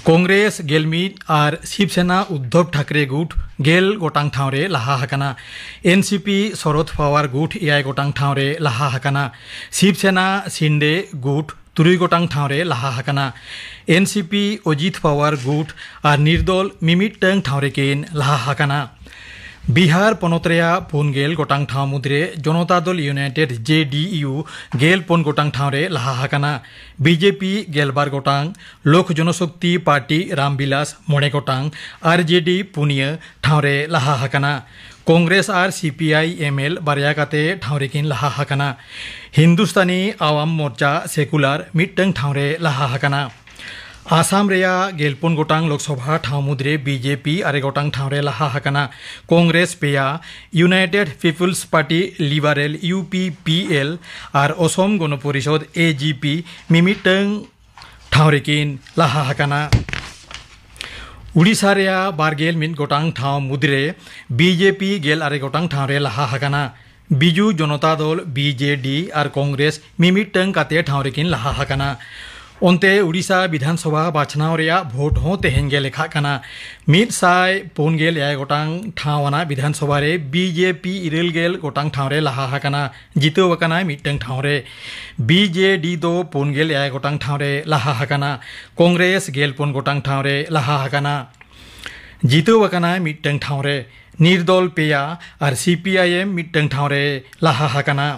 ᱠᱚᱝᱜᱨᱮᱥ ᱜᱮᱞ ᱢᱤᱫ ᱟᱨ ᱥᱤᱵ ᱥᱮᱱᱟ ᱩᱫᱽᱫᱷᱚᱵᱽ ᱴᱷᱟᱠᱨᱮ ᱜᱩᱴ ᱜᱮᱞ ᱜᱚᱴᱟᱝ ᱴᱷᱟᱶ ᱨᱮ ᱞᱟᱦᱟ ᱟᱠᱟᱱᱟ᱾ ᱮᱱ ᱥᱤ ᱯᱤ ᱥᱚᱨᱚᱫ ᱯᱟᱣᱟᱨ ᱜᱩᱴ ᱮᱭᱟᱭ ᱜᱚᱴᱟᱝ ᱴᱷᱟᱶ ᱨᱮ ᱞᱟᱦᱟ ᱟᱠᱟᱱᱟ᱾ ᱥᱤᱵ ᱥᱮᱱᱟ ᱥᱤᱱᱰᱮ ᱜᱩᱴ ᱛᱩᱨᱩᱭ ᱜᱚᱴᱟᱝ ᱴᱷᱟᱶ ᱨᱮ ᱞᱟᱦᱟ ᱟᱠᱟᱱᱟ᱾ ᱮᱱ ᱥᱤ ᱯᱤ ᱚᱡᱤᱛ ᱯᱟᱣᱟᱨ ᱜᱩᱴ ᱟᱨ ᱱᱤᱨᱫᱚᱞ ᱢᱤᱢᱤᱫᱴᱟᱝ ᱴᱷᱟᱶ ᱨᱮᱠᱤᱱ ᱞᱟᱦᱟ ᱟᱠᱟᱱᱟ᱾ ᱵᱤᱦᱟᱨ ᱯᱚᱱᱚᱛ ᱨᱮᱭᱟᱜ ᱯᱩᱱ ᱜᱮᱞ ᱜᱚᱴᱟᱝ ᱴᱷᱟᱶ ᱢᱩᱫᱽᱨᱮ ᱡᱚᱱᱚᱛᱟ ᱫᱚᱞ ᱤᱭᱩᱱᱟᱭᱴᱮᱰ, ᱡᱮ ᱰᱤ ᱭᱩ, ᱜᱮᱞ ᱯᱩᱱ ᱜᱚᱴᱟᱝ ᱴᱷᱟᱶ ᱨᱮ ᱞᱟᱦᱟ ᱟᱠᱟᱱᱟ᱾ ᱵᱤ ᱡᱮ ᱯᱤ ᱜᱮᱞ ᱵᱟᱨ ᱜᱚᱴᱟᱝ, ᱞᱳᱠ ᱡᱚᱱᱚᱥᱚᱠᱛᱤ ᱯᱟᱨᱴᱤ ᱨᱟᱢᱵᱤᱞᱟᱥ ᱢᱚᱬᱮ ᱜᱚᱴᱟᱝ, ᱟᱨ ᱡᱮ ᱰᱤ ᱯᱩᱱᱭᱟᱹ ᱴᱷᱟᱶ ᱨᱮ ᱞᱟᱦᱟ ᱟᱠᱟᱱᱟ᱾ ᱠᱚᱝᱜᱨᱮᱥ ᱟᱨ C P I M L ᱵᱟᱨᱭᱟ ᱠᱟᱛᱮ ᱴᱷᱟᱶ ᱨᱮᱠᱤᱱ ᱞᱟᱦᱟ ᱟᱠᱟᱱᱟ᱾ ᱦᱤᱱᱫᱩᱥᱛᱟᱱᱤ ᱟᱣᱟᱢ ᱢᱳᱨᱪᱟ ᱥᱮᱠᱩᱞᱟᱨ ᱢᱤᱫᱴᱟᱝ ᱴᱷᱟᱶ ᱨᱮ ᱞᱟᱦᱟ ᱟᱠᱟᱱᱟ᱾ ᱟᱥᱟᱢ ᱨᱮᱭᱟᱜ ᱜᱮᱞ ᱯᱩᱱ ᱜᱚᱴᱟᱝ ᱞᱳᱠᱥᱚᱵᱷᱟ ᱴᱷᱟᱶ ᱢᱩᱫᱽᱨᱮ ᱵᱤ ᱡᱮ ᱯᱤ ᱟᱨᱮ ᱜᱚᱴᱟᱝ ᱴᱷᱟᱶ ᱨᱮ ᱞᱟᱦᱟ ᱟᱠᱟᱱᱟ᱾ ᱠᱚᱝᱜᱨᱮᱥ ᱯᱮᱭᱟ, united peoples party liberal, U P P L, ᱟᱨ Asom Gana Parishad, A G P, ᱢᱤᱢᱤᱫᱴᱟᱝ ᱴᱷᱟᱶ ᱨᱮᱠᱤᱱ ᱞᱟᱦᱟ ᱟᱠᱟᱱᱟ᱾ ᱩᱰᱤᱥᱟ ᱨᱮᱭᱟᱜ ᱵᱟᱨ ᱜᱮᱞ ᱢᱤᱫ ᱜᱚᱴᱟᱝ ᱴᱷᱟᱶ ᱢᱩᱫᱽᱨᱮ ᱵᱤ ᱡᱮ ᱯᱤ ᱜᱮᱞ ᱟᱨᱮ ᱜᱚᱴᱟᱝ ᱴᱷᱟᱶ ᱨᱮ ᱞᱟᱦᱟ ᱟᱠᱟᱱᱟ᱾ ᱵᱤᱡᱩ ᱡᱚᱱᱚᱛᱟ ᱫᱚᱞ, ᱵᱤ ᱡᱮ ᱰᱤ, ᱟᱨ ᱠᱚᱝᱜᱨᱮᱥ ᱢᱤᱢᱤᱫᱴᱟᱝ ᱠᱟᱛᱮ ᱴᱷᱟᱶ ᱨᱮᱠᱤᱱ ᱞᱟᱦᱟ ᱟᱠᱟᱱᱟ᱾ ᱚᱱᱛᱮ ᱩᱰᱤᱥᱟ ᱵᱤᱫᱷᱟᱱ ᱥᱚᱵᱷᱟ ᱵᱟᱪᱷᱱᱟᱣ ᱨᱮᱭᱟᱜ ᱵᱷᱳᱴ ᱦᱚᱸ ᱛᱮᱦᱮᱧ ᱜᱮ ᱞᱮᱠᱷᱟᱜ ᱠᱟᱱᱟ᱾ ᱢᱤᱫ ᱥᱟᱭ ᱯᱩᱱ ᱜᱮᱞ ᱮᱭᱟᱭ ᱜᱚᱴᱟᱝ ᱴᱷᱟᱶ ᱟᱱᱟᱜ ᱵᱤᱫᱷᱟᱱ ᱥᱚᱵᱷᱟ ᱨᱮ ᱵᱤ ᱡᱮ ᱯᱤ ᱤᱨᱟᱹᱞ ᱜᱮᱞ ᱜᱚᱴᱟᱝ ᱴᱷᱟᱶ ᱨᱮ ᱞᱟᱦᱟ ᱟᱠᱟᱱᱟ, ᱡᱤᱛᱟᱹᱣ ᱟᱠᱟᱱᱟᱭ ᱢᱤᱫᱴᱟᱝ ᱴᱷᱟᱶ ᱨᱮ᱾ ᱵᱤ ᱡᱮ ᱰᱤ ᱫᱚ ᱯᱩᱱ ᱜᱮᱞ ᱮᱭᱟᱭ ᱜᱚᱴᱟᱝ ᱴᱷᱟᱶ ᱨᱮ ᱞᱟᱦᱟ ᱟᱠᱟᱱᱟ᱾ ᱠᱚᱝᱜᱨᱮᱥ ᱜᱮᱞ ᱯᱩᱱ ᱜᱚᱴᱟᱝ ᱴᱷᱟᱶ ᱨᱮ ᱞᱟᱦᱟ ᱟᱠᱟᱱᱟ, ᱡᱤᱛᱟᱹᱣ ᱟᱠᱟᱱᱟᱭ ᱢᱤᱫᱴᱟᱝ ᱴᱷᱟᱶ ᱨᱮ᱾ ᱱᱤᱨᱫᱚᱞ ᱯᱮᱭᱟ ᱟᱨ ᱥᱤ ᱯᱤ ᱟᱭ ᱮᱢ ᱢᱤᱫᱴᱟᱝ ᱴᱷᱟᱶ ᱨᱮ ᱞᱟᱦᱟ ᱟᱠᱟᱱᱟ᱾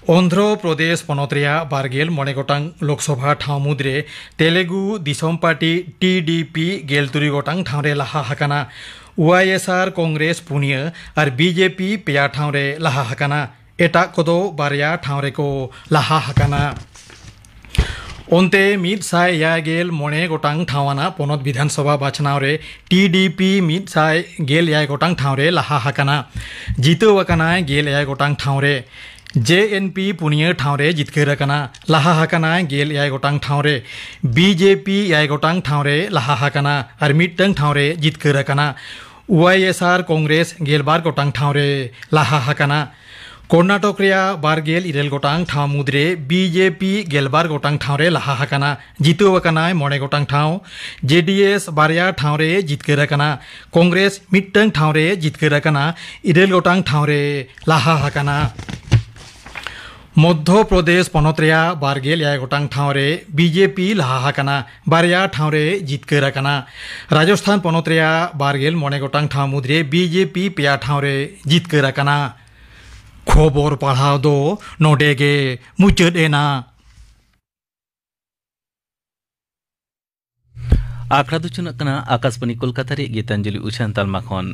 ᱚᱱᱫᱷᱨᱚ ᱯᱨᱚᱫᱮᱥ ᱯᱚᱱᱚᱛ ᱨᱮᱭᱟᱜ ᱵᱟᱨ ᱜᱮᱞ ᱢᱚᱬᱮ ᱜᱚᱴᱟᱝ ᱞᱳᱠᱥᱚᱵᱷᱟ ᱴᱷᱟᱶ ᱢᱩᱫᱽᱨᱮ ᱛᱮᱞᱮᱜᱩ ᱫᱤᱥᱚᱢ ᱯᱟᱨᱴᱤ, ᱴᱤ ᱰᱤ ᱯᱤ, ᱜᱮᱞ ᱛᱩᱨᱩᱭ ᱜᱚᱴᱟᱝ ᱴᱷᱟᱶ ᱨᱮ ᱞᱟᱦᱟ ᱟᱠᱟᱱᱟ᱾ ᱣᱟᱭ ᱮᱥ ᱟᱨ ᱠᱚᱝᱜᱨᱮᱥ ᱯᱩᱱᱭᱟᱹ ᱟᱨ ᱵᱤ ᱡᱮ ᱯᱤ ᱯᱮᱭᱟ ᱴᱷᱟᱶ ᱨᱮ ᱞᱟᱦᱟ ᱟᱠᱟᱱᱟ᱾ ᱮᱴᱟᱜ ᱠᱚᱫᱚ ᱵᱟᱨᱭᱟ ᱴᱷᱟᱶ ᱨᱮᱠᱚ ᱞᱟᱦᱟ ᱟᱠᱟᱱᱟ᱾ ᱚᱱᱛᱮ ᱢᱤᱫ ᱥᱟᱭ ᱮᱭᱟᱭ ᱜᱮᱞ ᱢᱚᱬᱮ ᱜᱚᱴᱟᱝ ᱴᱷᱟᱶ ᱟᱱᱟᱜ ᱯᱚᱱᱚᱛ ᱵᱤᱫᱷᱟᱱ ᱥᱚᱵᱷᱟ ᱵᱟᱪᱷᱱᱟᱣ ᱨᱮ ᱴᱤ ᱰᱤ ᱯᱤ ᱢᱤᱫ ᱥᱟᱭ ᱜᱮᱞ ᱮᱭᱟᱭ ᱜᱚᱴᱟᱝ ᱴᱷᱟᱶ ᱨᱮ ᱞᱟᱦᱟ ᱟᱠᱟᱱᱟ᱾ ᱡᱤᱛᱟᱹᱣ ᱟᱠᱟᱱᱟᱭ ᱜᱮᱞ ᱮᱭᱟᱭ ᱜᱚᱴᱟᱝ ᱴᱷᱟᱶ ᱨᱮ᱾ ᱡᱮ ᱮᱱ ᱯᱤ ᱯᱩᱱᱭᱟᱹ ᱴᱷᱟᱶ ᱨᱮ ᱡᱤᱛᱠᱟᱹᱨ ᱟᱠᱟᱱᱟ, ᱞᱟᱦᱟ ᱟᱠᱟᱱᱟᱭ ᱜᱮᱞ ᱮᱭᱟᱭ ᱜᱚᱴᱟᱝ ᱴᱷᱟᱶ ᱨᱮ᱾ ᱵᱤ ᱡᱮ ᱯᱤ ᱮᱭᱟᱭ ᱜᱚᱴᱟᱝ ᱴᱷᱟᱶ ᱨᱮ ᱞᱟᱦᱟ ᱟᱠᱟᱱᱟ ᱟᱨ ᱢᱤᱫᱴᱟᱝ ᱴᱷᱟᱶ ᱨᱮ ᱡᱤᱛᱠᱟᱹᱨ ᱟᱠᱟᱱᱟ᱾ ᱳᱣᱟᱭ ᱮᱥ ᱟᱨ ᱠᱚᱝᱜᱨᱮᱥ ᱜᱮᱞ ᱵᱟᱨ ᱜᱚᱴᱟᱝ ᱴᱷᱟᱶ ᱨᱮ ᱞᱟᱦᱟ ᱟᱠᱟᱱᱟ᱾ ᱠᱚᱨᱱᱟᱴᱚᱠ ᱨᱮᱭᱟᱜ ᱵᱟᱨ ᱜᱮᱞ ᱤᱨᱟᱹᱞ ᱜᱚᱴᱟᱝ ᱴᱷᱟᱶ ᱢᱩᱫᱽᱨᱮ ᱵᱤ ᱡᱮ ᱯᱤ ᱜᱮᱞ ᱵᱟᱨ ᱜᱚᱴᱟᱝ ᱴᱷᱟᱶ ᱨᱮ ᱞᱟᱦᱟ ᱟᱠᱟᱱᱟ᱾ ᱡᱤᱛᱟᱹᱣ ᱟᱠᱟᱱᱟᱭ ᱢᱚᱬᱮ ᱜᱚᱴᱟᱝ ᱴᱷᱟᱶ᱾ ᱡᱮ ᱰᱤ ᱮᱥ ᱵᱟᱨᱭᱟ ᱴᱷᱟᱶ ᱨᱮ ᱡᱤᱛᱠᱟᱹᱨ ᱟᱠᱟᱱᱟ᱾ ᱠᱚᱝᱜᱨᱮᱥ ᱢᱤᱫᱴᱟᱝ ᱴᱷᱟᱶ ᱨᱮ ᱡᱤᱛᱠᱟᱹᱨ ᱟᱠᱟᱱᱟ᱾ ᱤᱨᱟᱹᱞ ᱜᱚᱴᱟᱝ ᱴᱷᱟᱶ ᱨᱮ ᱞᱟᱦᱟ ᱟᱠᱟᱱᱟ᱾ ᱢᱚᱫᱽᱫᱷᱚ ᱯᱨᱚᱫᱮᱥ ᱯᱚᱱᱚᱛ ᱨᱮᱭᱟᱜ ᱵᱟᱨ ᱜᱮᱞ ᱮᱭᱟᱭ ᱜᱚᱴᱟᱝ ᱴᱷᱟᱶ ᱨᱮ ᱵᱤ ᱡᱮ ᱯᱤ ᱞᱟᱦᱟ ᱟᱠᱟᱱᱟ, ᱵᱟᱨᱭᱟ ᱴᱷᱟᱶ ᱨᱮ ᱡᱤᱛᱠᱟᱹᱨ ᱟᱠᱟᱱᱟ᱾ ᱨᱟᱡᱚᱥᱛᱷᱟᱱ ᱯᱚᱱᱚᱛ ᱨᱮᱭᱟᱜ ᱵᱟᱨ ᱜᱮᱞ ᱢᱚᱬᱮ ᱜᱚᱴᱟᱝ ᱴᱷᱟᱶ ᱢᱩᱫᱽᱨᱮ ᱵᱤ ᱡᱮ ᱯᱤ ᱯᱮᱭᱟ ᱴᱷᱟᱶ ᱨᱮ ᱡᱤᱛᱠᱟᱹᱨ ᱟᱠᱟᱱᱟ᱾ ᱠᱷᱚᱵᱚᱨ ᱯᱟᱲᱦᱟᱣ ᱫᱚ ᱱᱚᱰᱮ ᱜᱮ ᱢᱩᱪᱟᱹᱫ ᱮᱱᱟ᱾ ᱟᱠᱷᱲᱟ ᱫᱚ ᱪᱟᱞᱟᱜ ᱠᱟᱱᱟ ᱟᱠᱟᱥᱵᱟᱱᱤ ᱠᱳᱞᱠᱟᱛᱟ ᱨᱮᱭᱟᱜ ᱜᱤᱛᱟᱧᱡᱚᱞᱤ ᱩᱪᱷᱟᱹᱱ ᱛᱟᱞᱢᱟ ᱠᱷᱚᱱ᱾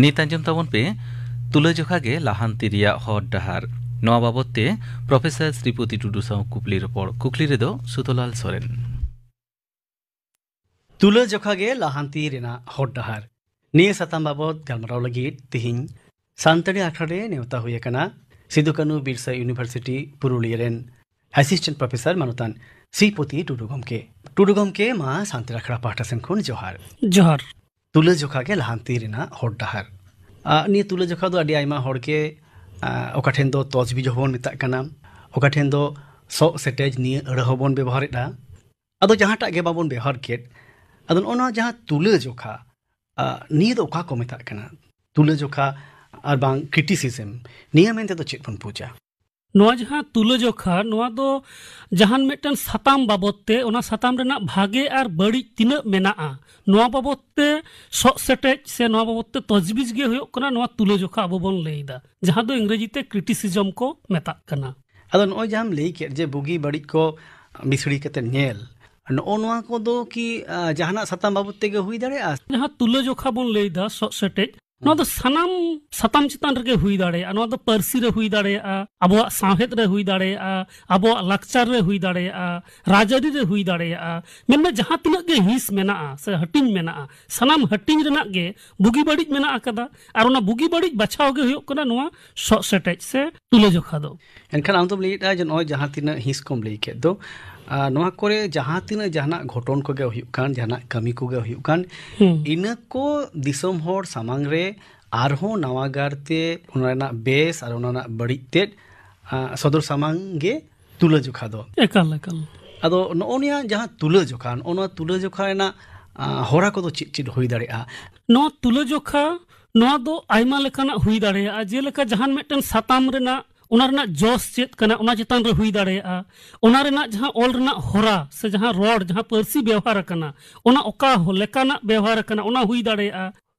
ᱱᱤᱛ ᱟᱸᱡᱚᱢ ᱛᱟᱵᱚᱱ ᱯᱮ ᱛᱩᱞᱟᱹᱡᱚᱠᱷᱟ ᱜᱮ ᱞᱟᱦᱟᱱᱛᱤ ᱨᱮᱭᱟᱜ ᱦᱚᱨ ᱰᱟᱦᱟᱨ᱾ ᱱᱚᱣᱟ ᱵᱟᱵᱚᱛ ᱛᱮ ᱯᱨᱚᱯᱷᱮᱥᱚᱨ ᱥᱨᱤᱯᱚᱛᱤ ᱴᱩᱰᱩ ᱥᱟᱶ ᱠᱩᱠᱞᱤ ᱨᱚᱯᱚᱲ᱾ ᱠᱩᱠᱞᱤ ᱨᱮᱫᱚ ᱥᱩᱫᱷᱚᱞᱟᱞ ᱥᱚᱨᱮᱱ᱾ ᱛᱩᱞᱟᱹᱡᱚᱠᱷᱟ ᱜᱮ ᱞᱟᱦᱟᱱᱛᱤ ᱨᱮᱱᱟᱜ ᱦᱚᱨ ᱰᱟᱦᱟᱨ᱾ ᱱᱤᱭᱟᱹ ᱥᱟᱛᱟᱢ ᱵᱟᱵᱚᱛ ᱜᱟᱞᱢᱟᱨᱟᱣ ᱞᱟᱹᱜᱤᱫ ᱛᱤᱦᱤᱧ ᱥᱟᱱᱛᱟᱲᱤ ᱟᱠᱷᱲᱟ ᱨᱮ ᱱᱮᱣᱛᱟ ᱦᱩᱭ ᱟᱠᱟᱱᱟ ᱥᱤᱫᱩ ᱠᱟᱹᱱᱩ ᱵᱤᱨᱥᱟ ᱤᱭᱩᱱᱤᱵᱷᱟᱨᱥᱤᱴᱤ ᱯᱩᱨᱩᱞᱤᱭᱟᱹ ᱨᱮᱱ ᱮᱥᱤᱥᱴᱮᱱᱴ ᱯᱨᱚᱯᱷᱮᱥᱚᱨ ᱢᱟᱱᱚᱛᱟᱱ ᱥᱨᱤᱯᱚᱛᱤ ᱴᱩᱰᱩ ᱜᱚᱢᱠᱮ᱾ ᱴᱩᱰᱩ ᱜᱚᱢᱠᱮ, ᱢᱟ ᱥᱟᱱᱛᱟᱲ ᱟᱠᱷᱲᱟ ᱯᱟᱦᱴᱟ ᱥᱮᱱ ᱠᱷᱚᱱ ᱡᱚᱦᱟᱨ᱾ ᱡᱚᱦᱟᱨ᱾ ᱛᱩᱞᱟᱹᱡᱚᱠᱷᱟ ᱜᱮ ᱞᱟᱦᱟᱱᱛᱤ ᱨᱮᱱᱟᱜ ᱦᱚᱨ ᱰᱟᱦᱟᱨ᱾ ᱟ, ᱱᱤᱭᱟᱹ ᱛᱩᱞᱟᱹᱡᱚᱠᱷᱟ ᱫᱚ ᱟᱹᱰᱤ ᱟᱭᱢᱟ ᱦᱚᱲ ᱜᱮ, ᱟ, ᱚᱠᱟ ᱴᱷᱮᱱ ᱫᱚ ᱛᱚᱡᱽᱵᱤᱡ ᱦᱚᱸᱵᱚᱱ ᱢᱮᱛᱟᱜ ᱠᱟᱱᱟ, ᱚᱠᱟ ᱴᱷᱮᱱ ᱫᱚ ᱥᱚᱜ ᱥᱮᱴᱮᱡ ᱱᱤᱭᱟᱹ ᱟᱹᱲᱟᱹ ᱦᱚᱸᱵᱚᱱ ᱵᱮᱵᱚᱦᱟᱨᱮᱫᱼᱟ᱾ ᱟᱫᱚ ᱡᱟᱦᱟᱸᱴᱟᱜ ᱜᱮ ᱵᱟᱵᱚᱱ ᱵᱮᱣᱦᱟᱨ ᱠᱮᱫ, ᱟᱫᱚ ᱱᱚᱜᱼᱚ ᱱᱚᱣᱟ ᱡᱟᱦᱟᱸ ᱛᱩᱞᱟᱹᱡᱚᱠᱷᱟ, ᱟ, ᱱᱤᱭᱟᱹ ᱫᱚ ᱚᱠᱟ ᱠᱚ ᱢᱮᱛᱟᱜ ᱠᱟᱱᱟ? ᱛᱩᱞᱟᱹᱡᱚᱠᱷᱟ ᱟᱨ ᱵᱟᱝ ᱠᱨᱤᱴᱤᱥᱤᱡᱚᱢ, ᱱᱤᱭᱟᱹ ᱢᱮᱱᱛᱮ ᱫᱚ ᱪᱮᱫ ᱵᱚᱱ ᱵᱩᱡᱟ? ᱱᱚᱣᱟ ᱡᱟᱦᱟᱸ ᱛᱩᱞᱟᱹᱡᱚᱠᱷᱟ, ᱱᱚᱣᱟ ᱫᱚ ᱡᱟᱦᱟᱱ ᱢᱤᱫᱴᱮᱱ ᱥᱟᱛᱟᱢ ᱵᱟᱵᱚᱛ ᱛᱮ, ᱚᱱᱟ ᱥᱟᱛᱟᱢ ᱨᱮᱱᱟᱜ ᱵᱷᱟᱜᱮ ᱟᱨ ᱵᱟᱹᱲᱤᱡ ᱛᱤᱱᱟᱹᱜ ᱢᱮᱱᱟᱜᱼᱟ, ᱱᱚᱣᱟ ᱵᱟᱵᱚᱛ ᱛᱮ ᱥᱚᱜ ᱥᱮᱴᱮᱡ ᱥᱮ ᱱᱚᱣᱟ ᱵᱟᱵᱚᱛ ᱛᱮ ᱛᱚᱡᱽᱵᱤᱡ ᱜᱮ ᱦᱩᱭᱩᱜ ᱠᱟᱱᱟ ᱱᱚᱣᱟ ᱛᱩᱞᱟᱹᱡᱚᱠᱷᱟ ᱟᱵᱚ ᱵᱚᱱ ᱞᱟᱹᱭ ᱮᱫᱟ, ᱡᱟᱦᱟᱸ ᱫᱚ ᱤᱝᱨᱮᱡᱤ ᱛᱮ ᱠᱨᱤᱴᱤᱥᱤᱡᱚᱢ ᱠᱚ ᱢᱮᱛᱟᱜ ᱠᱟᱱᱟ᱾ ᱟᱫᱚ ᱱᱚᱜᱼᱚᱭ ᱡᱟᱦᱟᱸᱢ ᱞᱟᱹᱭ ᱠᱮᱫ ᱡᱮ ᱵᱩᱜᱤ ᱵᱟᱹᱲᱤᱡ ᱠᱚ ᱢᱤᱥᱲᱤ ᱠᱟᱛᱮ ᱧᱮᱞ, ᱱᱚᱜᱼᱚ ᱱᱚᱣᱟ ᱠᱚᱫᱚ ᱠᱤ, ᱟ, ᱡᱟᱦᱟᱱᱟᱜ ᱥᱟᱛᱟᱢ ᱵᱟᱵᱚᱛ ᱛᱮᱜᱮ ᱦᱩᱭ ᱫᱟᱲᱮᱭᱟᱜᱼᱟ? ᱡᱟᱦᱟᱸ ᱛᱩᱞᱟᱹᱡᱚᱠᱷᱟ ᱵᱚᱱ ᱞᱟᱹᱭ ᱮᱫᱟ, ᱥᱚᱜ ᱥᱮᱴᱮᱡ, ᱱᱚᱣᱟ ᱫᱚ ᱥᱟᱱᱟᱢ ᱥᱟᱛᱟᱢ ᱪᱮᱛᱟᱱ ᱨᱮᱜᱮ ᱦᱩᱭ ᱫᱟᱲᱮᱭᱟᱜᱼᱟ᱾ ᱱᱚᱣᱟ ᱫᱚ ᱯᱟᱹᱨᱥᱤ ᱨᱮ ᱦᱩᱭ ᱫᱟᱲᱮᱭᱟᱜᱼᱟ, ᱟᱵᱚᱣᱟᱜ ᱥᱟᱶᱦᱮᱫ ᱨᱮ ᱦᱩᱭ ᱫᱟᱲᱮᱭᱟᱜᱼᱟ, ᱟᱵᱚᱣᱟᱜ ᱞᱟᱠᱪᱟᱨ ᱨᱮ ᱦᱩᱭ ᱫᱟᱲᱮᱭᱟᱜᱼᱟ, ᱨᱟᱡᱽᱟᱹᱨᱤ ᱨᱮ ᱦᱩᱭ ᱫᱟᱲᱮᱭᱟᱜᱼᱟ᱾ ᱢᱮᱱᱢᱮ ᱡᱟᱦᱟᱸ ᱛᱤᱱᱟᱹᱜ ᱜᱮ ᱦᱤᱸᱥ ᱢᱮᱱᱟᱜᱼᱟ ᱥᱮ ᱦᱟᱹᱴᱤᱧ ᱢᱮᱱᱟᱜᱼᱟ, ᱥᱟᱱᱟᱢ ᱦᱟᱹᱴᱤᱧ ᱨᱮᱱᱟᱜ ᱜᱮ ᱵᱩᱜᱤ ᱵᱟᱹᱲᱤᱡ ᱢᱮᱱᱟᱜ ᱟᱠᱟᱫᱟ᱾ ᱟᱨ ᱚᱱᱟ ᱵᱩᱜᱤ ᱵᱟᱹᱲᱤᱡ ᱵᱟᱪᱷᱟᱣ ᱜᱮ ᱦᱩᱭᱩᱜ ᱠᱟᱱᱟ ᱱᱚᱣᱟ ᱥᱚᱜ ᱥᱮᱴᱮᱡ ᱥᱮ ᱛᱩᱞᱟᱹᱡᱚᱠᱷᱟ ᱫᱚ᱾ ᱮᱱᱠᱷᱟᱱ ᱟᱢ ᱫᱚᱢ ᱞᱟᱹᱭᱮᱫᱼᱟ ᱡᱮ ᱱᱚᱜᱼᱚᱭ ᱡᱟᱦᱟᱸ ᱛᱤᱱᱟᱹᱜ ᱦᱤᱸᱥ ᱠᱚᱢ ᱞᱟᱹᱭ ᱠᱮᱫ ᱫᱚ, ᱟᱨ ᱱᱚᱣᱟ ᱠᱚᱨᱮ ᱡᱟᱦᱟᱸ ᱛᱤᱱᱟᱹᱜ ᱡᱟᱦᱟᱱᱟᱜ ᱜᱷᱚᱴᱚᱱ ᱠᱚᱜᱮ ᱦᱩᱭᱩᱜ ᱠᱟᱱ, ᱡᱟᱦᱟᱱᱟᱜ ᱠᱟᱹᱢᱤ ᱠᱚᱜᱮ ᱦᱩᱭᱩᱜ ᱠᱟᱱ, ᱦᱩᱸ᱾ ᱤᱱᱟᱹ ᱠᱚ ᱫᱤᱥᱚᱢ ᱦᱚᱲ ᱥᱟᱢᱟᱝ ᱨᱮ ᱟᱨᱦᱚᱸ ᱱᱟᱣᱟ ᱜᱟᱨ ᱛᱮ ᱚᱱᱟ ᱨᱮᱱᱟᱜ ᱵᱮᱥ ᱟᱨ ᱚᱱᱟ ᱨᱮᱱᱟᱜ ᱵᱟᱹᱲᱤᱡ ᱛᱮᱫ, ᱟ, ᱥᱚᱫᱚᱨ ᱥᱟᱢᱟᱝ ᱜᱮ ᱛᱩᱞᱟᱹᱡᱚᱠᱷᱟ ᱫᱚ᱾ ᱮᱠᱟᱞ, ᱮᱠᱟᱞ᱾ ᱟᱫᱚ ᱱᱚᱜᱼᱚ ᱱᱤᱭᱟᱹ ᱡᱟᱦᱟᱸ ᱛᱩᱞᱟᱹᱡᱚᱠᱷᱟ, ᱱᱚᱜᱼᱚ ᱱᱚᱣᱟ ᱛᱩᱞᱟᱹᱡᱚᱠᱷᱟ ᱨᱮᱱᱟᱜ, ᱟ, ᱦᱚᱨᱟ ᱠᱚᱫᱚ ᱪᱮᱫ ᱪᱮᱫ ᱦᱩᱭ ᱫᱟᱲᱮᱭᱟᱜᱼᱟ? ᱱᱚᱣᱟ ᱛᱩᱞᱟᱹᱡᱚᱠᱷᱟ, ᱱᱚᱣᱟ ᱫᱚ ᱟᱭᱢᱟ ᱞᱮᱠᱟᱱᱟᱜ ᱦᱩᱭ ᱫᱟᱲᱮᱭᱟᱜᱼᱟ᱾ ᱡᱮᱞᱮᱠᱟ ᱡᱟᱦᱟᱱ ᱢᱤᱫᱴᱮᱱ ᱥᱟᱛᱟᱢ ᱨᱮᱱᱟᱜ, ᱚᱱᱟ ᱨᱮᱱᱟᱜ ᱡᱚᱥ ᱪᱮᱫ ᱠᱟᱱᱟ, ᱚᱱᱟ ᱪᱮᱛᱟᱱ ᱨᱮ ᱦᱩᱭ ᱫᱟᱲᱮᱭᱟᱜᱼᱟ᱾ ᱚᱱᱟ ᱨᱮᱱᱟᱜ ᱡᱟᱦᱟᱸ ᱚᱞ ᱨᱮᱱᱟᱜ ᱦᱚᱨᱟ ᱥᱮ ᱡᱟᱦᱟᱸ ᱨᱚᱲ, ᱡᱟᱦᱟᱸ ᱯᱟᱹᱨᱥᱤ ᱵᱮᱣᱦᱟᱨ ᱟᱠᱟᱱᱟ, ᱚᱱᱟ ᱚᱠᱟ ᱦᱚ-, ᱞᱮᱠᱟᱱᱟᱜ ᱵᱮᱣᱦᱟᱨ ᱟᱠᱟᱱᱟ, ᱚᱱᱟ ᱦᱩᱭ ᱫᱟᱲᱮᱭᱟᱜᱼᱟ᱾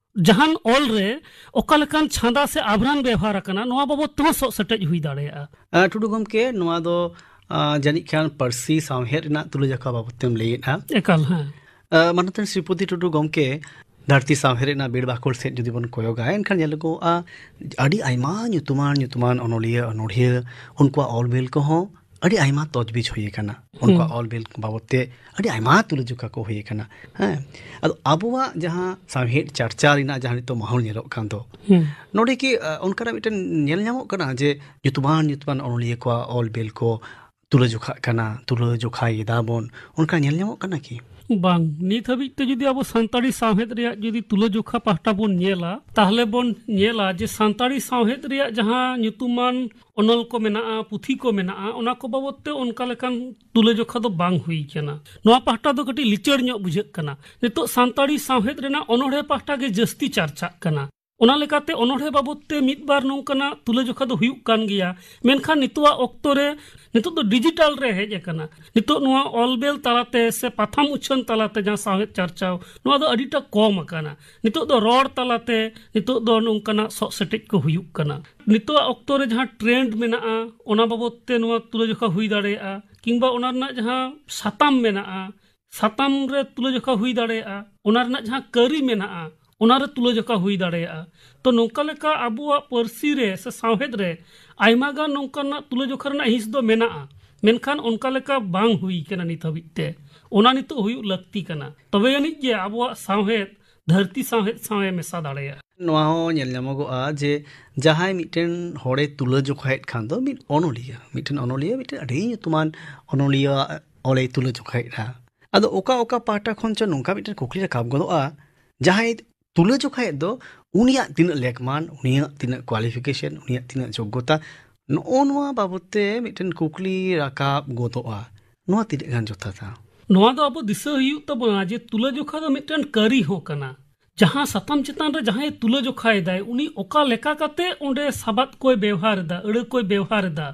ᱡᱟᱦᱟᱱ ᱚᱞ ᱨᱮ ᱚᱠᱟ ᱞᱮᱠᱟᱱ ᱪᱷᱟᱸᱫᱟ ᱥᱮ ᱟᱵᱷᱨᱟᱱ ᱵᱮᱣᱦᱟᱨ ᱟᱠᱟᱱᱟ, ᱱᱚᱣᱟ ᱵᱟᱵᱚᱫ ᱛᱮᱦᱚᱸ ᱥᱚᱜ ᱥᱮᱴᱮᱡ ᱦᱩᱭ ᱫᱟᱲᱮᱭᱟᱜᱼᱟ᱾ ᱟ, ᱴᱩᱰᱩ ᱜᱚᱢᱠᱮ, ᱱᱚᱣᱟ ᱫᱚ, ᱟ, ᱡᱟᱹᱱᱤᱡ ᱠᱷᱟᱱ ᱯᱟᱹᱨᱥᱤ ᱥᱟᱶᱦᱮᱫ ᱨᱮᱱᱟᱜ ᱛᱩᱞᱟᱹᱡᱚᱠᱷᱟ ᱵᱟᱵᱚᱫ ᱛᱮᱢ ᱞᱟᱹᱭᱮᱫᱼᱟ᱾ ᱮᱠᱟᱞ, ᱦᱮᱸ᱾ ᱟ, ᱢᱟᱱᱚᱛᱟᱱ ᱥᱨᱤᱯᱚᱛᱤ ᱴᱩᱰᱩ ᱜᱚᱢᱠᱮ, ᱫᱷᱟᱹᱨᱛᱤ ᱥᱟᱶᱦᱮᱫ ᱨᱮᱱᱟᱜ ᱵᱤᱨ ᱵᱟᱠᱷᱳᱞ ᱥᱮᱫ ᱡᱩᱫᱤ ᱵᱚᱱ ᱠᱚᱭᱚᱜᱟ, ᱮᱱᱠᱷᱟᱱ ᱧᱮᱞᱚᱜᱚᱜᱼᱟ ᱟᱹᱰᱤ ᱟᱭᱢᱟ ᱧᱩᱛᱩᱢᱟᱱ, ᱧᱩᱛᱩᱢᱟᱱ ᱚᱱᱚᱞᱤᱭᱟᱹ, ᱚᱱᱚᱲᱦᱤᱭᱟᱹ, ᱩᱱᱠᱩᱣᱟᱜ ᱚᱞ ᱵᱤᱞ ᱠᱚᱦᱚᱸ ᱟᱹᱰᱤ ᱟᱭᱢᱟ ᱛᱚᱡᱽᱵᱤᱡᱽ ᱦᱩᱭ ᱟᱠᱟᱱᱟ᱾ ᱩᱱᱠᱩᱣᱟᱜ ᱦᱩᱸ᱾ ᱚᱞ ᱵᱤᱞ ᱵᱟᱵᱚᱫ ᱛᱮ ᱟᱹᱰᱤ ᱟᱭᱢᱟ ᱛᱩᱞᱟᱹᱡᱚᱠᱷᱟ ᱠᱚ ᱦᱩᱭ ᱟᱠᱟᱱᱟ᱾ ᱦᱮᱸ, ᱟᱫᱚ ᱟᱵᱚᱣᱟᱜ ᱡᱟᱦᱟᱸ ᱥᱟᱶᱦᱮᱫ ᱪᱟᱨᱪᱟ ᱨᱮᱱᱟᱜ ᱡᱟᱦᱟᱸ ᱱᱤᱛᱚᱜ ᱢᱟᱦᱚᱞ ᱧᱮᱞᱚᱜ ᱠᱟᱱ ᱫᱚ, ᱦᱩᱸ᱾ ᱱᱚᱰᱮ ᱠᱤ, ᱟ, ᱚᱱᱠᱟᱱᱟᱜ ᱢᱤᱫᱴᱮᱱ ᱧᱮᱞ ᱧᱟᱢᱚᱜ ᱠᱟᱱᱟ ᱡᱮ ᱧᱩᱛᱩᱢᱟᱱ, ᱧᱩᱛᱩᱢᱟᱱ ᱚᱱᱚᱞᱤᱭᱟᱹ ᱠᱚᱣᱟᱜ ᱚᱞ ᱵᱤᱞ ᱠᱚ ᱛᱩᱞᱟᱹᱡᱚᱠᱷᱟᱜ ᱠᱟᱱᱟ, ᱛᱩᱞᱟᱹᱡᱚᱠᱷᱟᱭ ᱮᱫᱟ ᱵᱚᱱ, ᱚᱱᱠᱟ ᱧᱮᱞ ᱧᱟᱢᱚᱜ ᱠᱟᱱᱟ ᱠᱤ? ᱵᱟᱝ, ᱱᱤᱛ ᱦᱟᱹᱵᱤᱡ ᱛᱮ ᱡᱩᱫᱤ ᱟᱵᱚ ᱥᱟᱱᱛᱟᱲᱤ ᱥᱟᱶᱦᱮᱫ ᱨᱮᱭᱟᱜ ᱡᱩᱫᱤ ᱛᱩᱞᱟᱹᱡᱚᱠᱷᱟ ᱯᱟᱦᱴᱟ ᱵᱚᱱ ᱧᱮᱞᱟ, ᱛᱟᱦᱞᱮ ᱵᱚᱱ ᱧᱮᱞᱟ ᱡᱮ ᱥᱟᱱᱛᱟᱲᱤ ᱥᱟᱶᱦᱮᱫ ᱨᱮᱭᱟᱜ ᱡᱟᱦᱟᱸ ᱧᱩᱛᱩᱢᱟᱱ ᱚᱱᱚᱞ ᱠᱚ ᱢᱮᱱᱟᱜᱼᱟ, ᱯᱩᱛᱷᱤ ᱠᱚ ᱢᱮᱱᱟᱜᱼᱟ, ᱚᱱᱟ ᱠᱚ ᱵᱟᱵᱚᱫ ᱛᱮ ᱚᱱᱠᱟ ᱞᱮᱠᱟᱱ ᱛᱩᱞᱟᱹᱡᱚᱠᱷᱟ ᱫᱚ ᱵᱟᱝ ᱦᱩᱭ ᱠᱟᱱᱟ᱾ ᱱᱚᱣᱟ ᱯᱟᱦᱴᱟ ᱫᱚ ᱠᱟᱹᱴᱤᱡ ᱞᱤᱪᱟᱹᱲ ᱧᱚᱜ ᱵᱩᱡᱷᱟᱹᱜ ᱠᱟᱱᱟ᱾ ᱱᱤᱛᱚᱜ ᱥᱟᱱᱛᱟᱲᱤ ᱥᱟᱶᱦᱮᱫ ᱨᱮᱱᱟᱜ ᱚᱱᱚᱲᱦᱮ ᱯᱟᱦᱴᱟ ᱜᱮ ᱡᱟᱹᱥᱛᱤ ᱪᱟᱨᱪᱟᱜ ᱠᱟᱱᱟ᱾ ᱚᱱᱟ ᱞᱮᱠᱟᱛᱮ ᱚᱱᱚᱲᱦᱮ ᱵᱟᱵᱚᱫ ᱛᱮ ᱢᱤᱫ ᱵᱟᱨ ᱱᱚᱝᱠᱟᱱᱟᱜ ᱛᱩᱞᱟᱹᱡᱚᱠᱷᱟ ᱫᱚ ᱦᱩᱭᱩᱜ ᱠᱟᱱ ᱜᱮᱭᱟ᱾ ᱢᱮᱱᱠᱷᱟᱱ ᱱᱤᱛᱚᱜᱟᱜ ᱚᱠᱛᱚ ᱨᱮ, ᱱᱤᱛᱚᱜ ᱫᱚ ᱰᱤᱡᱤᱴᱟᱞ ᱨᱮ ᱦᱮᱡ ᱟᱠᱟᱱᱟ᱾ ᱱᱤᱛᱚᱜ ᱱᱚᱣᱟ ᱚᱞ ᱵᱮᱞ ᱛᱟᱞᱟᱛᱮ ᱥᱮ ᱯᱟᱛᱷᱟᱢ ᱩᱪᱷᱟᱹᱱ ᱛᱟᱞᱟᱛᱮ ᱡᱟᱦᱟᱸ ᱥᱟᱶᱦᱮᱫ ᱪᱟᱨᱪᱟᱣ, ᱱᱚᱣᱟ ᱫᱚ ᱟᱹᱰᱤᱴᱟ ᱠᱚᱢ ᱟᱠᱟᱱᱟ᱾ ᱱᱤᱛᱚᱜ ᱫᱚ ᱨᱚᱲ ᱛᱟᱞᱟᱛᱮ ᱱᱤᱛᱚᱜ ᱫᱚ ᱱᱚᱝᱠᱟᱱᱟᱜ ᱥᱚᱜ ᱥᱮᱴᱮᱡ ᱠᱚ ᱦᱩᱭᱩᱜ ᱠᱟᱱᱟ᱾ ᱱᱤᱛᱚᱜᱟᱜ ᱚᱠᱛᱚ ᱨᱮ ᱡᱟᱦᱟᱸ ᱴᱨᱮᱱᱰ ᱢᱮᱱᱟᱜᱼᱟ, ᱚᱱᱟ ᱵᱟᱵᱚᱫ ᱛᱮ ᱱᱚᱣᱟ ᱛᱩᱞᱟᱹᱡᱚᱠᱷᱟ ᱦᱩᱭ ᱫᱟᱲᱮᱭᱟᱜᱼᱟ, ᱠᱤᱝᱵᱟ ᱚᱱᱟ ᱨᱮᱱᱟᱜ ᱡᱟᱦᱟᱸ ᱥᱟᱛᱟᱢ ᱢᱮᱱᱟᱜᱼᱟ, ᱥᱟᱛᱟᱢ ᱨᱮ ᱛᱩᱞᱟᱹᱡᱚᱠᱷᱟ ᱦᱩᱭ ᱫᱟᱲᱮᱭᱟᱜᱼᱟ, ᱚᱱᱟ ᱨᱮᱱᱟᱜ ᱡᱟᱦᱟᱸ ᱠᱟᱹᱨᱤ ᱢᱮᱱᱟᱜᱼᱟ, ᱚᱱᱟᱨᱮ ᱛᱩᱞᱟᱹᱡᱚᱠᱷᱟ ᱦᱩᱭ ᱫᱟᱲᱮᱭᱟᱜᱼᱟ᱾ ᱛᱚ, ᱱᱚᱝᱠᱟ ᱞᱮᱠᱟ ᱟᱵᱚᱣᱟᱜ ᱯᱟᱹᱨᱥᱤ ᱨᱮ ᱥᱮ ᱥᱟᱶᱦᱮᱫ ᱨᱮ ᱟᱭᱢᱟ ᱜᱟᱱ ᱱᱚᱝᱠᱟᱱᱟᱜ ᱛᱩᱞᱟᱹᱡᱚᱠᱷᱟ ᱨᱮᱱᱟᱜ ᱦᱤᱸᱥ ᱫᱚ ᱢᱮᱱᱟᱜᱼᱟ, ᱢᱮᱱᱠᱷᱟᱱ ᱚᱱᱠᱟ ᱞᱮᱠᱟ ᱵᱟᱝ ᱦᱩᱭ ᱠᱟᱱᱟ ᱱᱤᱛ ᱦᱟᱹᱵᱤᱡ ᱛᱮ᱾ ᱚᱱᱟ ᱱᱤᱛᱚᱜ ᱦᱩᱭᱩᱜ ᱞᱟᱹᱠᱛᱤ ᱠᱟᱱᱟ, ᱛᱚᱵᱮ ᱟᱹᱱᱤᱡ ᱜᱮ ᱟᱵᱚᱣᱟᱜ ᱥᱟᱶᱦᱮᱫ ᱫᱷᱟᱹᱨᱛᱤ ᱥᱟᱶᱦᱮᱫ ᱥᱟᱶ ᱮ ᱢᱮᱥᱟ ᱫᱟᱲᱮᱭᱟᱜᱼᱟ᱾ ᱱᱚᱣᱟ ᱦᱚᱸ ᱧᱮᱞ ᱧᱟᱢᱚᱜᱚᱜᱼᱟ ᱡᱮ ᱡᱟᱦᱟᱸᱭ ᱢᱤᱫᱴᱮᱱ ᱦᱚᱲᱮ ᱛᱩᱞᱟᱹᱡᱚᱠᱷᱟᱭᱮᱫ ᱠᱷᱟᱱ ᱫᱚ ᱢᱤᱫ ᱚᱱᱚᱞᱤᱭᱟᱹ, ᱢᱤᱫᱴᱮᱱ ᱚᱱᱚᱞᱤᱭᱟᱹ ᱢᱤᱫᱴᱮᱱ ᱟᱹᱰᱤ ᱧᱩᱛᱩᱢᱟᱱ ᱚᱱᱚᱞᱤᱭᱟᱹ ᱚᱞᱮ ᱛᱩᱞᱟᱹᱡᱚᱠᱷᱟᱭᱮᱫᱼᱟ᱾ ᱟᱫᱚ ᱚᱠᱟ ᱚᱠᱟ ᱯᱟᱦᱴᱟ ᱠᱷᱚᱱ ᱪᱚ ᱱᱚᱝᱠᱟ ᱢᱤᱫᱴᱮᱱ ᱠᱩᱠᱞᱤ ᱨᱟᱠᱟᱵ ᱜᱚᱫᱚᱜᱼᱟ, ᱡᱟᱦᱟᱸᱭ ᱛᱩᱞᱟᱹᱡᱚᱠᱷᱟᱭᱮᱫ ᱫᱚ ᱩᱱᱤᱭᱟᱜ ᱛᱤᱱᱟᱹᱜ ᱞᱮᱠᱢᱟᱱ, ᱩᱱᱤᱭᱟᱜ ᱛᱤᱱᱟᱹᱜ qualification, ᱩᱱᱤᱭᱟᱜ ᱛᱤᱱᱟᱹᱜ ᱡᱳᱜᱽᱜᱚᱛᱟ, ᱱᱚᱜᱼᱚ ᱱᱚᱣᱟ ᱵᱟᱵᱚᱫ ᱛᱮ ᱢᱤᱫᱴᱮᱱ ᱠᱩᱠᱞᱤ ᱨᱟᱠᱟᱵ ᱜᱚᱫᱚᱜᱼᱟ᱾ ᱱᱚᱣᱟ ᱛᱤᱱᱟᱹᱜ ᱜᱟᱱ ᱡᱚᱛᱷᱟᱛᱟ? ᱱᱚᱣᱟ ᱫᱚ ᱟᱵᱚ ᱫᱤᱥᱟᱹ ᱦᱩᱭᱩᱜ ᱛᱟᱵᱚᱱᱟ ᱡᱮ ᱛᱩᱞᱟᱹᱡᱚᱠᱷᱟ ᱫᱚ ᱢᱤᱫᱴᱮᱱ ᱠᱟᱹᱨᱤ ᱦᱚᱸ ᱠᱟᱱᱟ᱾ ᱡᱟᱦᱟᱸ ᱥᱟᱛᱟᱢ ᱪᱮᱛᱟᱱ ᱨᱮ ᱡᱟᱦᱟᱸᱭ ᱛᱩᱞᱟᱹᱡᱚᱠᱷᱟᱭᱮᱫᱟᱭ, ᱩᱱᱤ ᱚᱠᱟ ᱞᱮᱠᱟ ᱠᱟᱛᱮ ᱚᱸᱰᱮ ᱥᱟᱵᱟᱫ ᱠᱚᱭ ᱵᱮᱣᱦᱟᱨ ᱮᱫᱟ, ᱟᱹᱲᱟᱹ ᱠᱚᱭ ᱵᱮᱣᱦᱟᱨ ᱮᱫᱟ,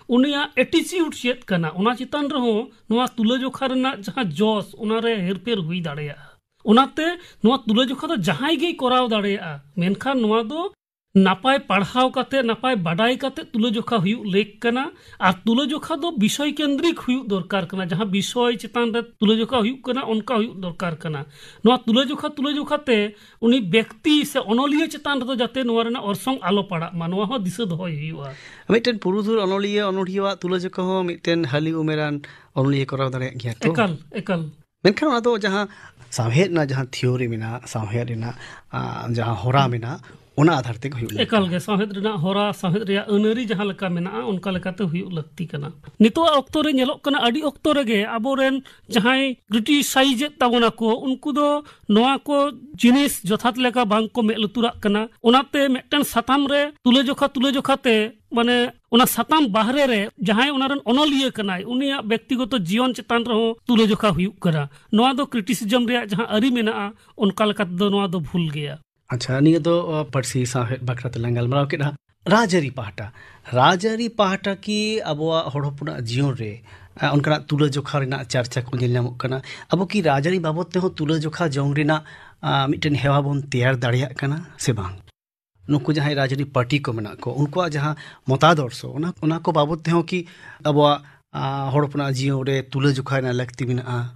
ᱩᱱᱤᱭᱟᱜ attitude ᱪᱮᱫ ᱠᱟᱱᱟ, ᱚᱱᱟ ᱪᱮᱛᱟᱱ ᱨᱮᱦᱚᱸ ᱱᱚᱣᱟ ᱛᱩᱞᱟᱹᱡᱚᱠᱷᱟ ᱨᱮᱱᱟᱜ ᱡᱟᱦᱟᱸ ᱡᱚᱥ, ᱚᱱᱟᱨᱮ ᱦᱮᱨᱯᱷᱮᱨ ᱦᱩᱭ ᱫᱟᱲᱮᱭᱟᱜᱼᱟ᱾ ᱚᱱᱟᱛᱮ ᱱᱚᱣᱟ ᱛᱩᱞᱟᱹᱡᱚᱠᱷᱟ ᱫᱚ ᱡᱟᱦᱟᱸᱭ ᱜᱮᱭ ᱠᱚᱨᱟᱣ ᱫᱟᱲᱮᱭᱟᱜᱼᱟ, ᱢᱮᱱᱠᱷᱟᱱ ᱱᱚᱣᱟ ᱫᱚ ᱱᱟᱯᱟᱭ ᱯᱟᱲᱦᱟᱣ ᱠᱟᱛᱮ, ᱱᱟᱯᱟᱭ ᱵᱟᱰᱟᱭ ᱠᱟᱛᱮ ᱛᱩᱞᱟᱹᱡᱚᱠᱷᱟ ᱦᱩᱭᱩᱜ ᱞᱮᱠ ᱠᱟᱱᱟ᱾ ᱟᱨ ᱛᱩᱞᱟᱹᱡᱚᱠᱷᱟ ᱫᱚ ᱵᱤᱥᱚᱭ ᱠᱮᱱᱫᱨᱤᱠ ᱦᱩᱭᱩᱜ ᱫᱚᱨᱠᱟᱨ ᱠᱟᱱᱟ᱾ ᱡᱟᱦᱟᱸ ᱵᱤᱥᱚᱭ ᱪᱮᱛᱟᱱ ᱨᱮ ᱛᱩᱞᱟᱹᱡᱚᱠᱷᱟ ᱦᱩᱭᱩᱜ ᱠᱟᱱᱟ, ᱚᱱᱠᱟ ᱦᱩᱭᱩᱜ ᱫᱚᱨᱠᱟᱨ ᱠᱟᱱᱟ᱾ ᱱᱚᱣᱟ ᱛᱩᱞᱟᱹᱡᱚᱠᱷᱟ, ᱛᱩᱞᱟᱹᱡᱚᱠᱷᱟ ᱛᱮ ᱩᱱᱤ ᱵᱮᱠᱛᱤ ᱥᱮ ᱚᱱᱚᱞᱤᱭᱟᱹ ᱪᱮᱛᱟᱱ ᱨᱮᱫᱚ ᱡᱟᱛᱮ ᱱᱚᱣᱟ ᱨᱮᱱᱟᱜ ᱚᱨᱥᱚᱝ ᱟᱞᱚ ᱯᱟᱲᱟᱜ ᱢᱟ, ᱱᱚᱣᱟ ᱦᱚᱸ ᱫᱤᱥᱟᱹ ᱫᱚᱦᱚᱭ ᱦᱩᱭᱩᱜᱼᱟ᱾ ᱢᱤᱫᱴᱮᱱ ᱯᱩᱨᱩᱫᱷᱩᱞ ᱚᱱᱚᱞᱤᱭᱟᱹ, ᱚᱱᱚᱞᱤᱭᱟᱹᱣᱟᱜ ᱛᱩᱞᱟᱹᱡᱚᱠᱷᱟ ᱦᱚᱸ ᱢᱤᱫᱴᱮᱱ ᱦᱟᱹᱞᱤ ᱩᱢᱮᱨᱟᱱ ᱚᱱᱚᱞᱤᱭᱟᱹ ᱠᱚᱨᱟᱣ ᱫᱟᱲᱮᱭᱟᱜ ᱜᱮᱭᱟ ᱛᱚ? ᱮᱠᱟᱞ, ᱮᱠᱟᱞ᱾ ᱢᱮᱱᱠᱷᱟᱱ ᱚᱱᱟ ᱫᱚ ᱡᱟᱦᱟᱸ ᱥᱟᱶᱦᱮᱫ ᱨᱮᱱᱟᱜ ᱡᱟᱦᱟᱸ ᱛᱷᱤᱭᱳᱨᱤ ᱢᱮᱱᱟᱜᱼᱟ, ᱥᱟᱶᱦᱮᱫ ᱨᱮᱱᱟᱜ, ᱟ, ᱡᱟᱦᱟᱸ ᱦᱚᱨᱟ ᱢᱮᱱᱟᱜᱼᱟ, ᱚᱱᱟ ᱟᱫᱷᱟᱨ ᱛᱮᱜᱮ ᱦᱩᱭᱩᱜ ᱞᱟᱹᱠᱛᱤ᱾ ᱮᱠᱟᱞ ᱜᱮ, ᱥᱟᱶᱦᱮᱫ ᱨᱮᱱᱟᱜ ᱦᱚᱨᱟ, ᱥᱟᱶᱦᱮᱫ ᱨᱮᱭᱟᱜ ᱟᱹᱱᱟᱹᱨᱤ ᱡᱟᱦᱟᱸ ᱞᱮᱠᱟ ᱢᱮᱱᱟᱜᱼᱟ, ᱚᱱᱠᱟ ᱞᱮᱠᱟᱛᱮ ᱦᱩᱭᱩᱜ ᱞᱟᱹᱠᱛᱤ ᱠᱟᱱᱟ᱾ ᱱᱤᱛᱚᱜᱟᱜ ᱚᱠᱛᱚ ᱨᱮ ᱧᱮᱞᱚᱜ ᱠᱟᱱᱟ, ᱟᱹᱰᱤ ᱚᱠᱛᱚ ᱨᱮᱜᱮ ᱟᱵᱚᱨᱮᱱ ᱡᱟᱦᱟᱸᱭ ᱠᱨᱤᱴᱤᱥᱟᱭᱤᱡᱮᱫ ᱛᱟᱵᱚᱱᱟ ᱠᱚ, ᱩᱱᱠᱩ ᱫᱚ ᱱᱚᱣᱟ ᱠᱚ ᱡᱤᱱᱤᱥ ᱡᱚᱛᱷᱟᱛ ᱞᱮᱠᱟ ᱵᱟᱝ ᱠᱚ ᱢᱮᱫ ᱞᱩᱛᱩᱨᱟᱜ ᱠᱟᱱᱟ᱾ ᱚᱱᱟᱛᱮ ᱢᱤᱫᱴᱮᱱ ᱥᱟᱛᱟᱢ ᱨᱮ ᱛᱩᱞᱟᱹᱡᱚᱠᱷᱟ, ᱛᱩᱞᱟᱹᱡᱚᱠᱷᱟ ᱛᱮ, ᱢᱟᱱᱮ, ᱚᱱᱟ ᱥᱟᱛᱟᱢ ᱵᱟᱦᱨᱮ ᱨᱮ ᱡᱟᱦᱟᱸᱭ ᱚᱱᱟ ᱨᱮᱱ ᱚᱱᱚᱞᱤᱭᱟᱹ ᱠᱟᱱᱟᱭ, ᱩᱱᱤᱭᱟᱜ ᱵᱮᱠᱛᱤᱜᱚᱛᱚ ᱡᱤᱭᱚᱱ ᱪᱮᱛᱟᱱ ᱨᱮᱦᱚᱸ ᱛᱩᱞᱟᱹᱡᱚᱠᱷᱟ ᱦᱩᱭᱩᱜ ᱠᱟᱱᱟ᱾ ᱱᱚᱣᱟ ᱫᱚ ᱠᱨᱤᱴᱤᱥᱤᱡᱚᱢ ᱨᱮᱭᱟᱜ ᱡᱟᱦᱟᱸ ᱟᱹᱨᱤ ᱢᱮᱱᱟᱜᱼᱟ, ᱚᱱᱠᱟ ᱞᱮᱠᱟ ᱛᱮᱫᱚ ᱱᱚᱣᱟ ᱫᱚ ᱵᱷᱩᱞ ᱜᱮᱭᱟ᱾ ᱟᱪᱪᱷᱟ, ᱱᱤᱭᱟᱹ ᱫᱚ, ᱟ, ᱯᱟᱹᱨᱥᱤ ᱥᱟᱶᱦᱮᱫ ᱵᱟᱠᱷᱨᱟ ᱛᱮᱞᱟᱝ ᱜᱟᱞᱢᱟᱨᱟᱣ ᱠᱮᱫᱟ᱾ ᱨᱟᱡᱽᱟᱹᱨᱤ ᱯᱟᱦᱴᱟ, ᱨᱟᱡᱽᱟᱹᱨᱤ ᱯᱟᱦᱴᱟ ᱠᱤ ᱟᱵᱚᱣᱟᱜ ᱦᱚᱲ ᱦᱚᱯᱚᱱᱟᱜ ᱡᱤᱭᱚᱱ ᱨᱮ, ᱟ, ᱚᱱᱠᱟᱱᱟᱜ ᱛᱩᱞᱟᱹᱡᱚᱠᱷᱟ ᱨᱮᱱᱟᱜ ᱪᱟᱨᱪᱟ ᱠᱚ ᱧᱮᱞ ᱧᱟᱢᱚᱜ ᱠᱟᱱᱟ? ᱟᱵᱚ ᱠᱤ ᱨᱟᱡᱽᱟᱹᱨᱤ ᱵᱟᱵᱚᱫ ᱛᱮᱦᱚᱸ ᱛᱩᱞᱟᱹᱡᱚᱠᱷᱟ ᱡᱚᱝ ᱨᱮᱱᱟᱜ, ᱟ, ᱢᱤᱫᱴᱮᱱ ᱦᱮᱣᱟ ᱵᱚᱱ ᱛᱮᱭᱟᱨ ᱫᱟᱲᱮᱭᱟᱜ ᱠᱟᱱᱟ ᱥᱮ ᱵᱟᱝ? ᱱᱩᱠᱩ ᱡᱟᱦᱟᱸᱭ ᱨᱟᱡᱽᱟᱹᱨᱤ ᱯᱟᱨᱴᱤ ᱠᱚ ᱢᱮᱱᱟᱜ ᱠᱚ, ᱩᱱᱠᱩᱣᱟᱜ ᱡᱟᱦᱟᱸ ᱢᱚᱛᱟᱫᱚᱨᱥᱚ, ᱚᱱᱟ, ᱚᱱᱟ ᱠᱚ ᱵᱟᱵᱚᱫ ᱛᱮᱦᱚᱸ ᱠᱤ ᱟᱵᱚᱣᱟᱜ, ᱟ, ᱦᱚᱲ ᱦᱚᱯᱚᱱᱟᱜ ᱡᱤᱭᱚᱱ ᱨᱮ ᱛᱩᱞᱟᱹᱡᱚᱠᱷᱟ ᱨᱮᱱᱟᱜ ᱞᱟᱹᱠᱛᱤ ᱢᱮᱱᱟᱜᱼᱟ?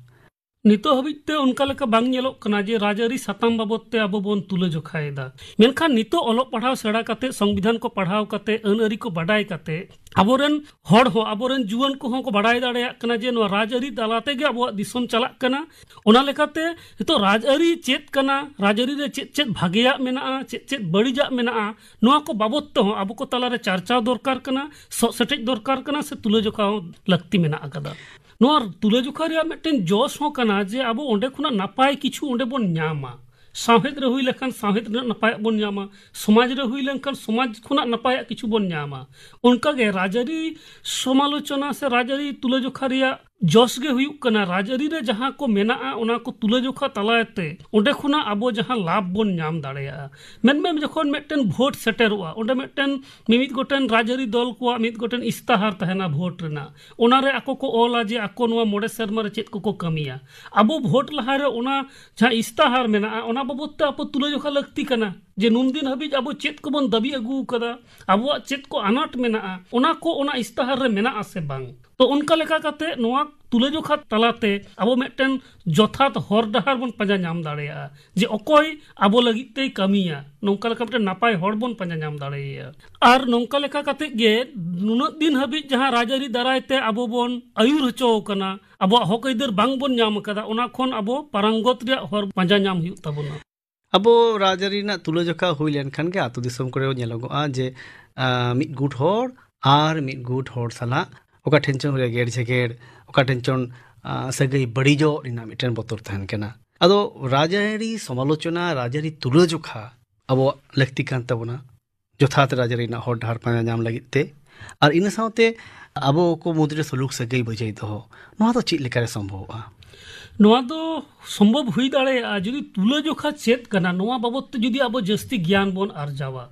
ᱱᱤᱛᱚᱜ ᱦᱟᱹᱵᱤᱡ ᱛᱮ ᱚᱱᱠᱟ ᱞᱮᱠᱟ ᱵᱟᱝ ᱧᱮᱞᱚᱜ ᱠᱟᱱᱟ ᱡᱮ ᱨᱟᱡᱽᱟᱹᱨᱤ ᱥᱟᱛᱟᱢ ᱵᱟᱵᱚᱫ ᱛᱮ ᱟᱵᱚ ᱵᱚᱱ ᱛᱩᱞᱟᱹᱡᱚᱠᱷᱟᱭᱮᱫᱟ᱾ ᱢᱮᱱᱠᱷᱟᱱ ᱱᱤᱛᱚᱜ ᱚᱞᱚᱜ ᱯᱟᱲᱦᱟᱣ ᱥᱮᱬᱟ ᱠᱟᱛᱮ, ᱥᱚᱝᱵᱤᱫᱷᱟᱱ ᱠᱚ ᱯᱟᱲᱦᱟᱣ ᱠᱟᱛᱮ, ᱟᱹᱱ ᱟᱹᱨᱤ ᱠᱚ ᱵᱟᱰᱟᱭ ᱠᱟᱛᱮ, ᱟᱵᱚᱨᱮᱱ ᱦᱚᱲ ᱦᱚᱸ, ᱟᱵᱚᱨᱮᱱ ᱡᱩᱣᱟᱹᱱ ᱠᱚᱦᱚᱸ ᱠᱚ ᱵᱟᱰᱟᱭ ᱫᱟᱲᱮᱭᱟᱜ ᱠᱟᱱᱟ ᱡᱮ ᱱᱚᱣᱟ ᱨᱟᱡᱽᱟᱹᱨᱤ ᱛᱟᱞᱟ ᱛᱮᱜᱮ ᱟᱵᱚᱣᱟᱜ ᱫᱤᱥᱚᱢ ᱪᱟᱞᱟᱜ ᱠᱟᱱᱟ᱾ ᱚᱱᱟ ᱞᱮᱠᱟᱛᱮ ᱱᱤᱛᱚᱜ ᱨᱟᱡᱽᱟᱹᱨᱤ ᱪᱮᱫ ᱠᱟᱱᱟ, ᱨᱟᱡᱽᱟᱹᱨᱤ ᱨᱮ ᱪᱮᱫ ᱪᱮᱫ ᱵᱷᱟᱜᱮᱭᱟᱜ ᱢᱮᱱᱟᱜᱼᱟ, ᱪᱮᱫ ᱪᱮᱫ ᱵᱟᱹᱲᱤᱡᱟᱜ ᱢᱮᱱᱟᱜᱼᱟ, ᱱᱚᱣᱟ ᱠᱚ ᱵᱟᱵᱚᱫ ᱛᱮᱦᱚᱸ ᱟᱵᱚ ᱠᱚ ᱛᱟᱞᱟᱨᱮ ᱪᱟᱨᱪᱟᱣ ᱫᱚᱨᱠᱟᱨ ᱠᱟᱱᱟ, ᱥᱚᱜ ᱥᱮᱴᱮᱡ ᱫᱚᱨᱠᱟᱨ ᱠᱟᱱᱟ, ᱥᱮ ᱛᱩᱞᱟᱹᱡᱚᱠᱷᱟ ᱦᱚᱸ ᱞᱟᱹᱠᱛᱤ ᱢᱮᱱᱟᱜ ᱟᱠᱟᱫᱟ᱾ ᱱᱚᱣᱟ ᱛᱩᱞᱟᱹᱡᱚᱠᱷᱟ ᱨᱮᱭᱟᱜ ᱢᱤᱫᱴᱮᱱ ᱡᱚᱥ ᱦᱚᱸ ᱠᱟᱱᱟ ᱡᱮ ᱟᱵᱚ ᱚᱸᱰᱮ ᱠᱷᱚᱱᱟᱜ ᱱᱟᱯᱟᱭ ᱠᱤᱪᱷᱩ ᱚᱸᱰᱮ ᱵᱚᱱ ᱧᱟᱢᱟ᱾ ᱥᱟᱶᱦᱮᱫ ᱨᱮ ᱦᱩᱭ ᱞᱮᱠᱷᱟᱱ ᱥᱟᱶᱦᱮᱫ ᱨᱮᱱᱟᱜ ᱱᱟᱯᱟᱭᱟᱜ ᱵᱚᱱ ᱧᱟᱢᱟ, ᱥᱚᱢᱟᱡᱽ ᱨᱮ ᱦᱩᱭ ᱞᱮᱱᱠᱷᱟᱱ ᱥᱚᱢᱟᱡᱽ ᱠᱷᱚᱱᱟᱜ ᱱᱟᱯᱟᱭᱟᱜ ᱠᱤᱪᱷᱩ ᱵᱚᱱ ᱧᱟᱢᱟ᱾ ᱚᱱᱠᱟᱜᱮ ᱨᱟᱡᱽᱟᱹᱨᱤ ᱥᱚᱢᱟᱞᱳᱪᱚᱱᱟ ᱥᱮ ᱨᱟᱡᱽᱟᱹᱨᱤ ᱛᱩᱞᱟᱹᱡᱚᱠᱷᱟ ᱨᱮᱭᱟᱜ ᱡᱚᱥ ᱜᱮ ᱦᱩᱭᱩᱜ ᱠᱟᱱᱟ, ᱨᱟᱡᱽᱟᱹᱨᱤ ᱨᱮ ᱡᱟᱦᱟᱸ ᱠᱚ ᱢᱮᱱᱟᱜᱼᱟ, ᱚᱱᱟ ᱠᱚ ᱛᱩᱞᱟᱹᱡᱚᱠᱷᱟ ᱛᱟᱞᱟᱛᱮ ᱚᱸᱰᱮ ᱠᱷᱚᱱᱟᱜ ᱟᱵᱚ ᱡᱟᱦᱟᱸ ᱞᱟᱵᱷ ᱵᱚᱱ ᱧᱟᱢ ᱫᱟᱲᱮᱭᱟᱜᱼᱟ᱾ ᱢᱮᱱᱢᱮ ᱡᱚᱠᱷᱚᱱ ᱢᱤᱫᱴᱮᱱ ᱵᱷᱳᱴ ᱥᱮᱴᱮᱨᱚᱜᱼᱟ, ᱚᱸᱰᱮ ᱢᱤᱫᱴᱮᱱ ᱢᱤᱢᱤᱫ ᱜᱚᱴᱮᱱ ᱨᱟᱡᱽᱟᱹᱨᱤ ᱫᱚᱞ ᱠᱚᱣᱟᱜ ᱢᱤᱫ ᱜᱚᱴᱮᱱ ᱤᱥᱛᱟᱦᱟᱨ ᱛᱟᱦᱮᱱᱟ ᱵᱷᱳᱴ ᱨᱮᱱᱟᱜ᱾ ᱚᱱᱟᱨᱮ ᱟᱠᱚ ᱠᱚ ᱚᱞᱟ ᱡᱮ ᱟᱠᱚ ᱱᱚᱣᱟ ᱢᱚᱬᱮ ᱥᱮᱨᱢᱟ ᱨᱮ ᱪᱮᱫ ᱠᱚᱠᱚ ᱠᱟᱹᱢᱤᱭᱟ᱾ ᱟᱵᱚ ᱵᱷᱳᱴ ᱞᱟᱦᱟᱨᱮ ᱚᱱᱟ ᱡᱟᱦᱟᱸ ᱤᱥᱛᱟᱦᱟᱨ ᱢᱮᱱᱟᱜᱼᱟ, ᱚᱱᱟ ᱵᱟᱵᱚᱫ ᱛᱮ ᱟᱵᱚ ᱛᱩᱞᱟᱹᱡᱚᱠᱷᱟ ᱞᱟᱹᱠᱛᱤ ᱠᱟᱱᱟ ᱡᱮ ᱱᱩᱱᱫᱤᱱ ᱦᱟᱹᱵᱤᱡ ᱟᱵᱚ ᱪᱮᱫ ᱠᱚᱵᱚᱱ ᱫᱟᱹᱵᱤ ᱟᱹᱜᱩ ᱟᱠᱟᱫᱟ, ᱟᱵᱚᱣᱟᱜ ᱪᱮᱫ ᱠᱚ ᱟᱱᱟᱴ ᱢᱮᱱᱟᱜᱼᱟ, ᱚᱱᱟ ᱠᱚ ᱚᱱᱟ ᱤᱥᱛᱟᱦᱟᱨ ᱨᱮ ᱢᱮᱱᱟᱜᱼᱟ ᱥᱮ ᱵᱟᱝ᱾ ᱛᱚ, ᱚᱱᱠᱟ ᱞᱮᱠᱟ ᱠᱟᱛᱮ ᱱᱚᱣᱟ ᱛᱩᱞᱟᱹᱡᱚᱠᱷᱟ ᱛᱟᱞᱟᱛᱮ ᱟᱵᱚ ᱢᱤᱫᱴᱮᱱ ᱡᱚᱛᱷᱟᱛ ᱦᱚᱨ ᱰᱟᱦᱟᱨ ᱵᱚᱱ ᱯᱟᱸᱡᱟ ᱧᱟᱢ ᱫᱟᱲᱮᱭᱟᱜᱼᱟ ᱡᱮ ᱚᱠᱚᱭ ᱟᱵᱚ ᱞᱟᱹᱜᱤᱫ ᱛᱮᱭ ᱠᱟᱹᱢᱤᱭᱟ᱾ ᱱᱚᱝᱠᱟ ᱞᱮᱠᱟ ᱢᱤᱫᱴᱮᱱ ᱱᱟᱯᱟᱭ ᱦᱚᱲ ᱵᱚᱱ ᱯᱟᱸᱡᱟ ᱧᱟᱢ ᱫᱟᱲᱮᱭᱟᱭᱟ᱾ ᱟᱨ ᱱᱚᱝᱠᱟ ᱞᱮᱠᱟ ᱠᱟᱛᱮ ᱜᱮ ᱱᱩᱱᱟᱹᱜ ᱫᱤᱱ ᱦᱟᱹᱵᱤᱡ ᱡᱟᱦᱟᱸ ᱨᱟᱡᱽᱟᱹᱨᱤ ᱫᱟᱨᱟᱭ ᱛᱮ ᱟᱵᱚ ᱵᱚᱱ ᱟᱹᱭᱩᱨ ᱦᱚᱪᱚ ᱟᱠᱟᱱᱟ, ᱟᱵᱚᱣᱟᱜ ᱦᱚᱠ ᱟᱹᱭᱫᱟᱹᱨ ᱵᱟᱝ ᱵᱚᱱ ᱧᱟᱢ ᱟᱠᱟᱫᱟ, ᱚᱱᱟ ᱠᱷᱚᱱ ᱟᱵᱚ ᱯᱟᱨᱟᱝᱜᱚᱛ ᱨᱮᱭᱟᱜ ᱦᱚᱨ ᱯᱟᱸᱡᱟ ᱧᱟᱢ ᱦᱩᱭᱩᱜ ᱛᱟᱵᱚᱱᱟ᱾ ᱟᱵᱚ ᱨᱟᱡᱽᱟᱹᱨᱤ ᱨᱮᱱᱟᱜ ᱛᱩᱞᱟᱹᱡᱚᱠᱷᱟ ᱦᱩᱭ ᱞᱮᱱᱠᱷᱟᱱ ᱜᱮ ᱟᱹᱛᱩ ᱫᱤᱥᱚᱢ ᱠᱚᱨᱮ ᱧᱮᱞᱚᱜᱚᱜᱼᱟ ᱡᱮ, ᱟᱸ, ᱢᱤᱫ ᱜᱩᱴ ᱦᱚᱲ ᱟᱨ ᱢᱤᱫ ᱜᱩᱴ ᱦᱚᱲ ᱥᱟᱞᱟᱜ ᱚᱠᱟ ᱴᱷᱮᱱ ᱪᱚᱝ ᱨᱮᱜᱮᱲ ᱡᱷᱮᱜᱮᱲ, ᱚᱠᱟ ᱴᱷᱮᱱ ᱪᱚᱝ, ᱟᱸ, ᱥᱟᱹᱜᱟᱹᱭ ᱵᱟᱹᱲᱤᱡᱚᱜ ᱨᱮᱱᱟᱜ ᱢᱤᱫᱴᱮᱱ ᱵᱚᱛᱚᱨ ᱛᱟᱦᱮᱱ ᱠᱟᱱᱟ᱾ ᱟᱫᱚ ᱨᱟᱡᱽᱟᱹᱨᱤ ᱥᱚᱢᱟᱞᱳᱪᱚᱱᱟ, ᱨᱟᱡᱽᱟᱹᱨᱤ ᱛᱩᱞᱟᱹᱡᱚᱠᱷᱟ ᱟᱵᱚᱣᱟᱜ ᱞᱟᱹᱠᱛᱤ ᱠᱟᱱ ᱛᱟᱵᱚᱱᱟ, ᱡᱚᱛᱷᱟᱛ ᱨᱟᱡᱽᱟᱹᱨᱤ ᱨᱮᱱᱟᱜ ᱦᱚᱨ ᱰᱟᱦᱟᱨ ᱯᱟᱸᱡᱟ ᱧᱟᱢ ᱞᱟᱹᱜᱤᱫ ᱛᱮ᱾ ᱟᱨ ᱤᱱᱟᱹ ᱥᱟᱶᱛᱮ ᱟᱵᱚ ᱠᱚ ᱢᱩᱫᱽᱨᱮ ᱥᱩᱞᱩᱠ ᱥᱟᱹᱜᱟᱹᱭ ᱵᱟᱹᱡᱟᱹᱭ ᱫᱚᱦᱚ, ᱱᱚᱣᱟ ᱫᱚ ᱪᱮᱫ ᱞᱮᱠᱟᱨᱮ ᱥᱚᱢᱵᱷᱚᱵᱚᱜᱼᱟ? ᱱᱚᱣᱟ ᱫᱚ ᱥᱚᱢᱵᱷᱚᱵ ᱦᱩᱭ ᱫᱟᱲᱮᱭᱟᱜᱼᱟ ᱡᱩᱫᱤ ᱛᱩᱞᱟᱹᱡᱚᱠᱷᱟ ᱪᱮᱫ ᱠᱟᱱᱟ, ᱱᱚᱣᱟ ᱵᱟᱵᱚᱫ ᱛᱮ ᱡᱩᱫᱤ ᱟᱵᱚ ᱡᱟᱹᱥᱛᱤ ᱜᱮᱭᱟᱱ ᱵᱚᱱ ᱟᱨᱡᱟᱣᱟ᱾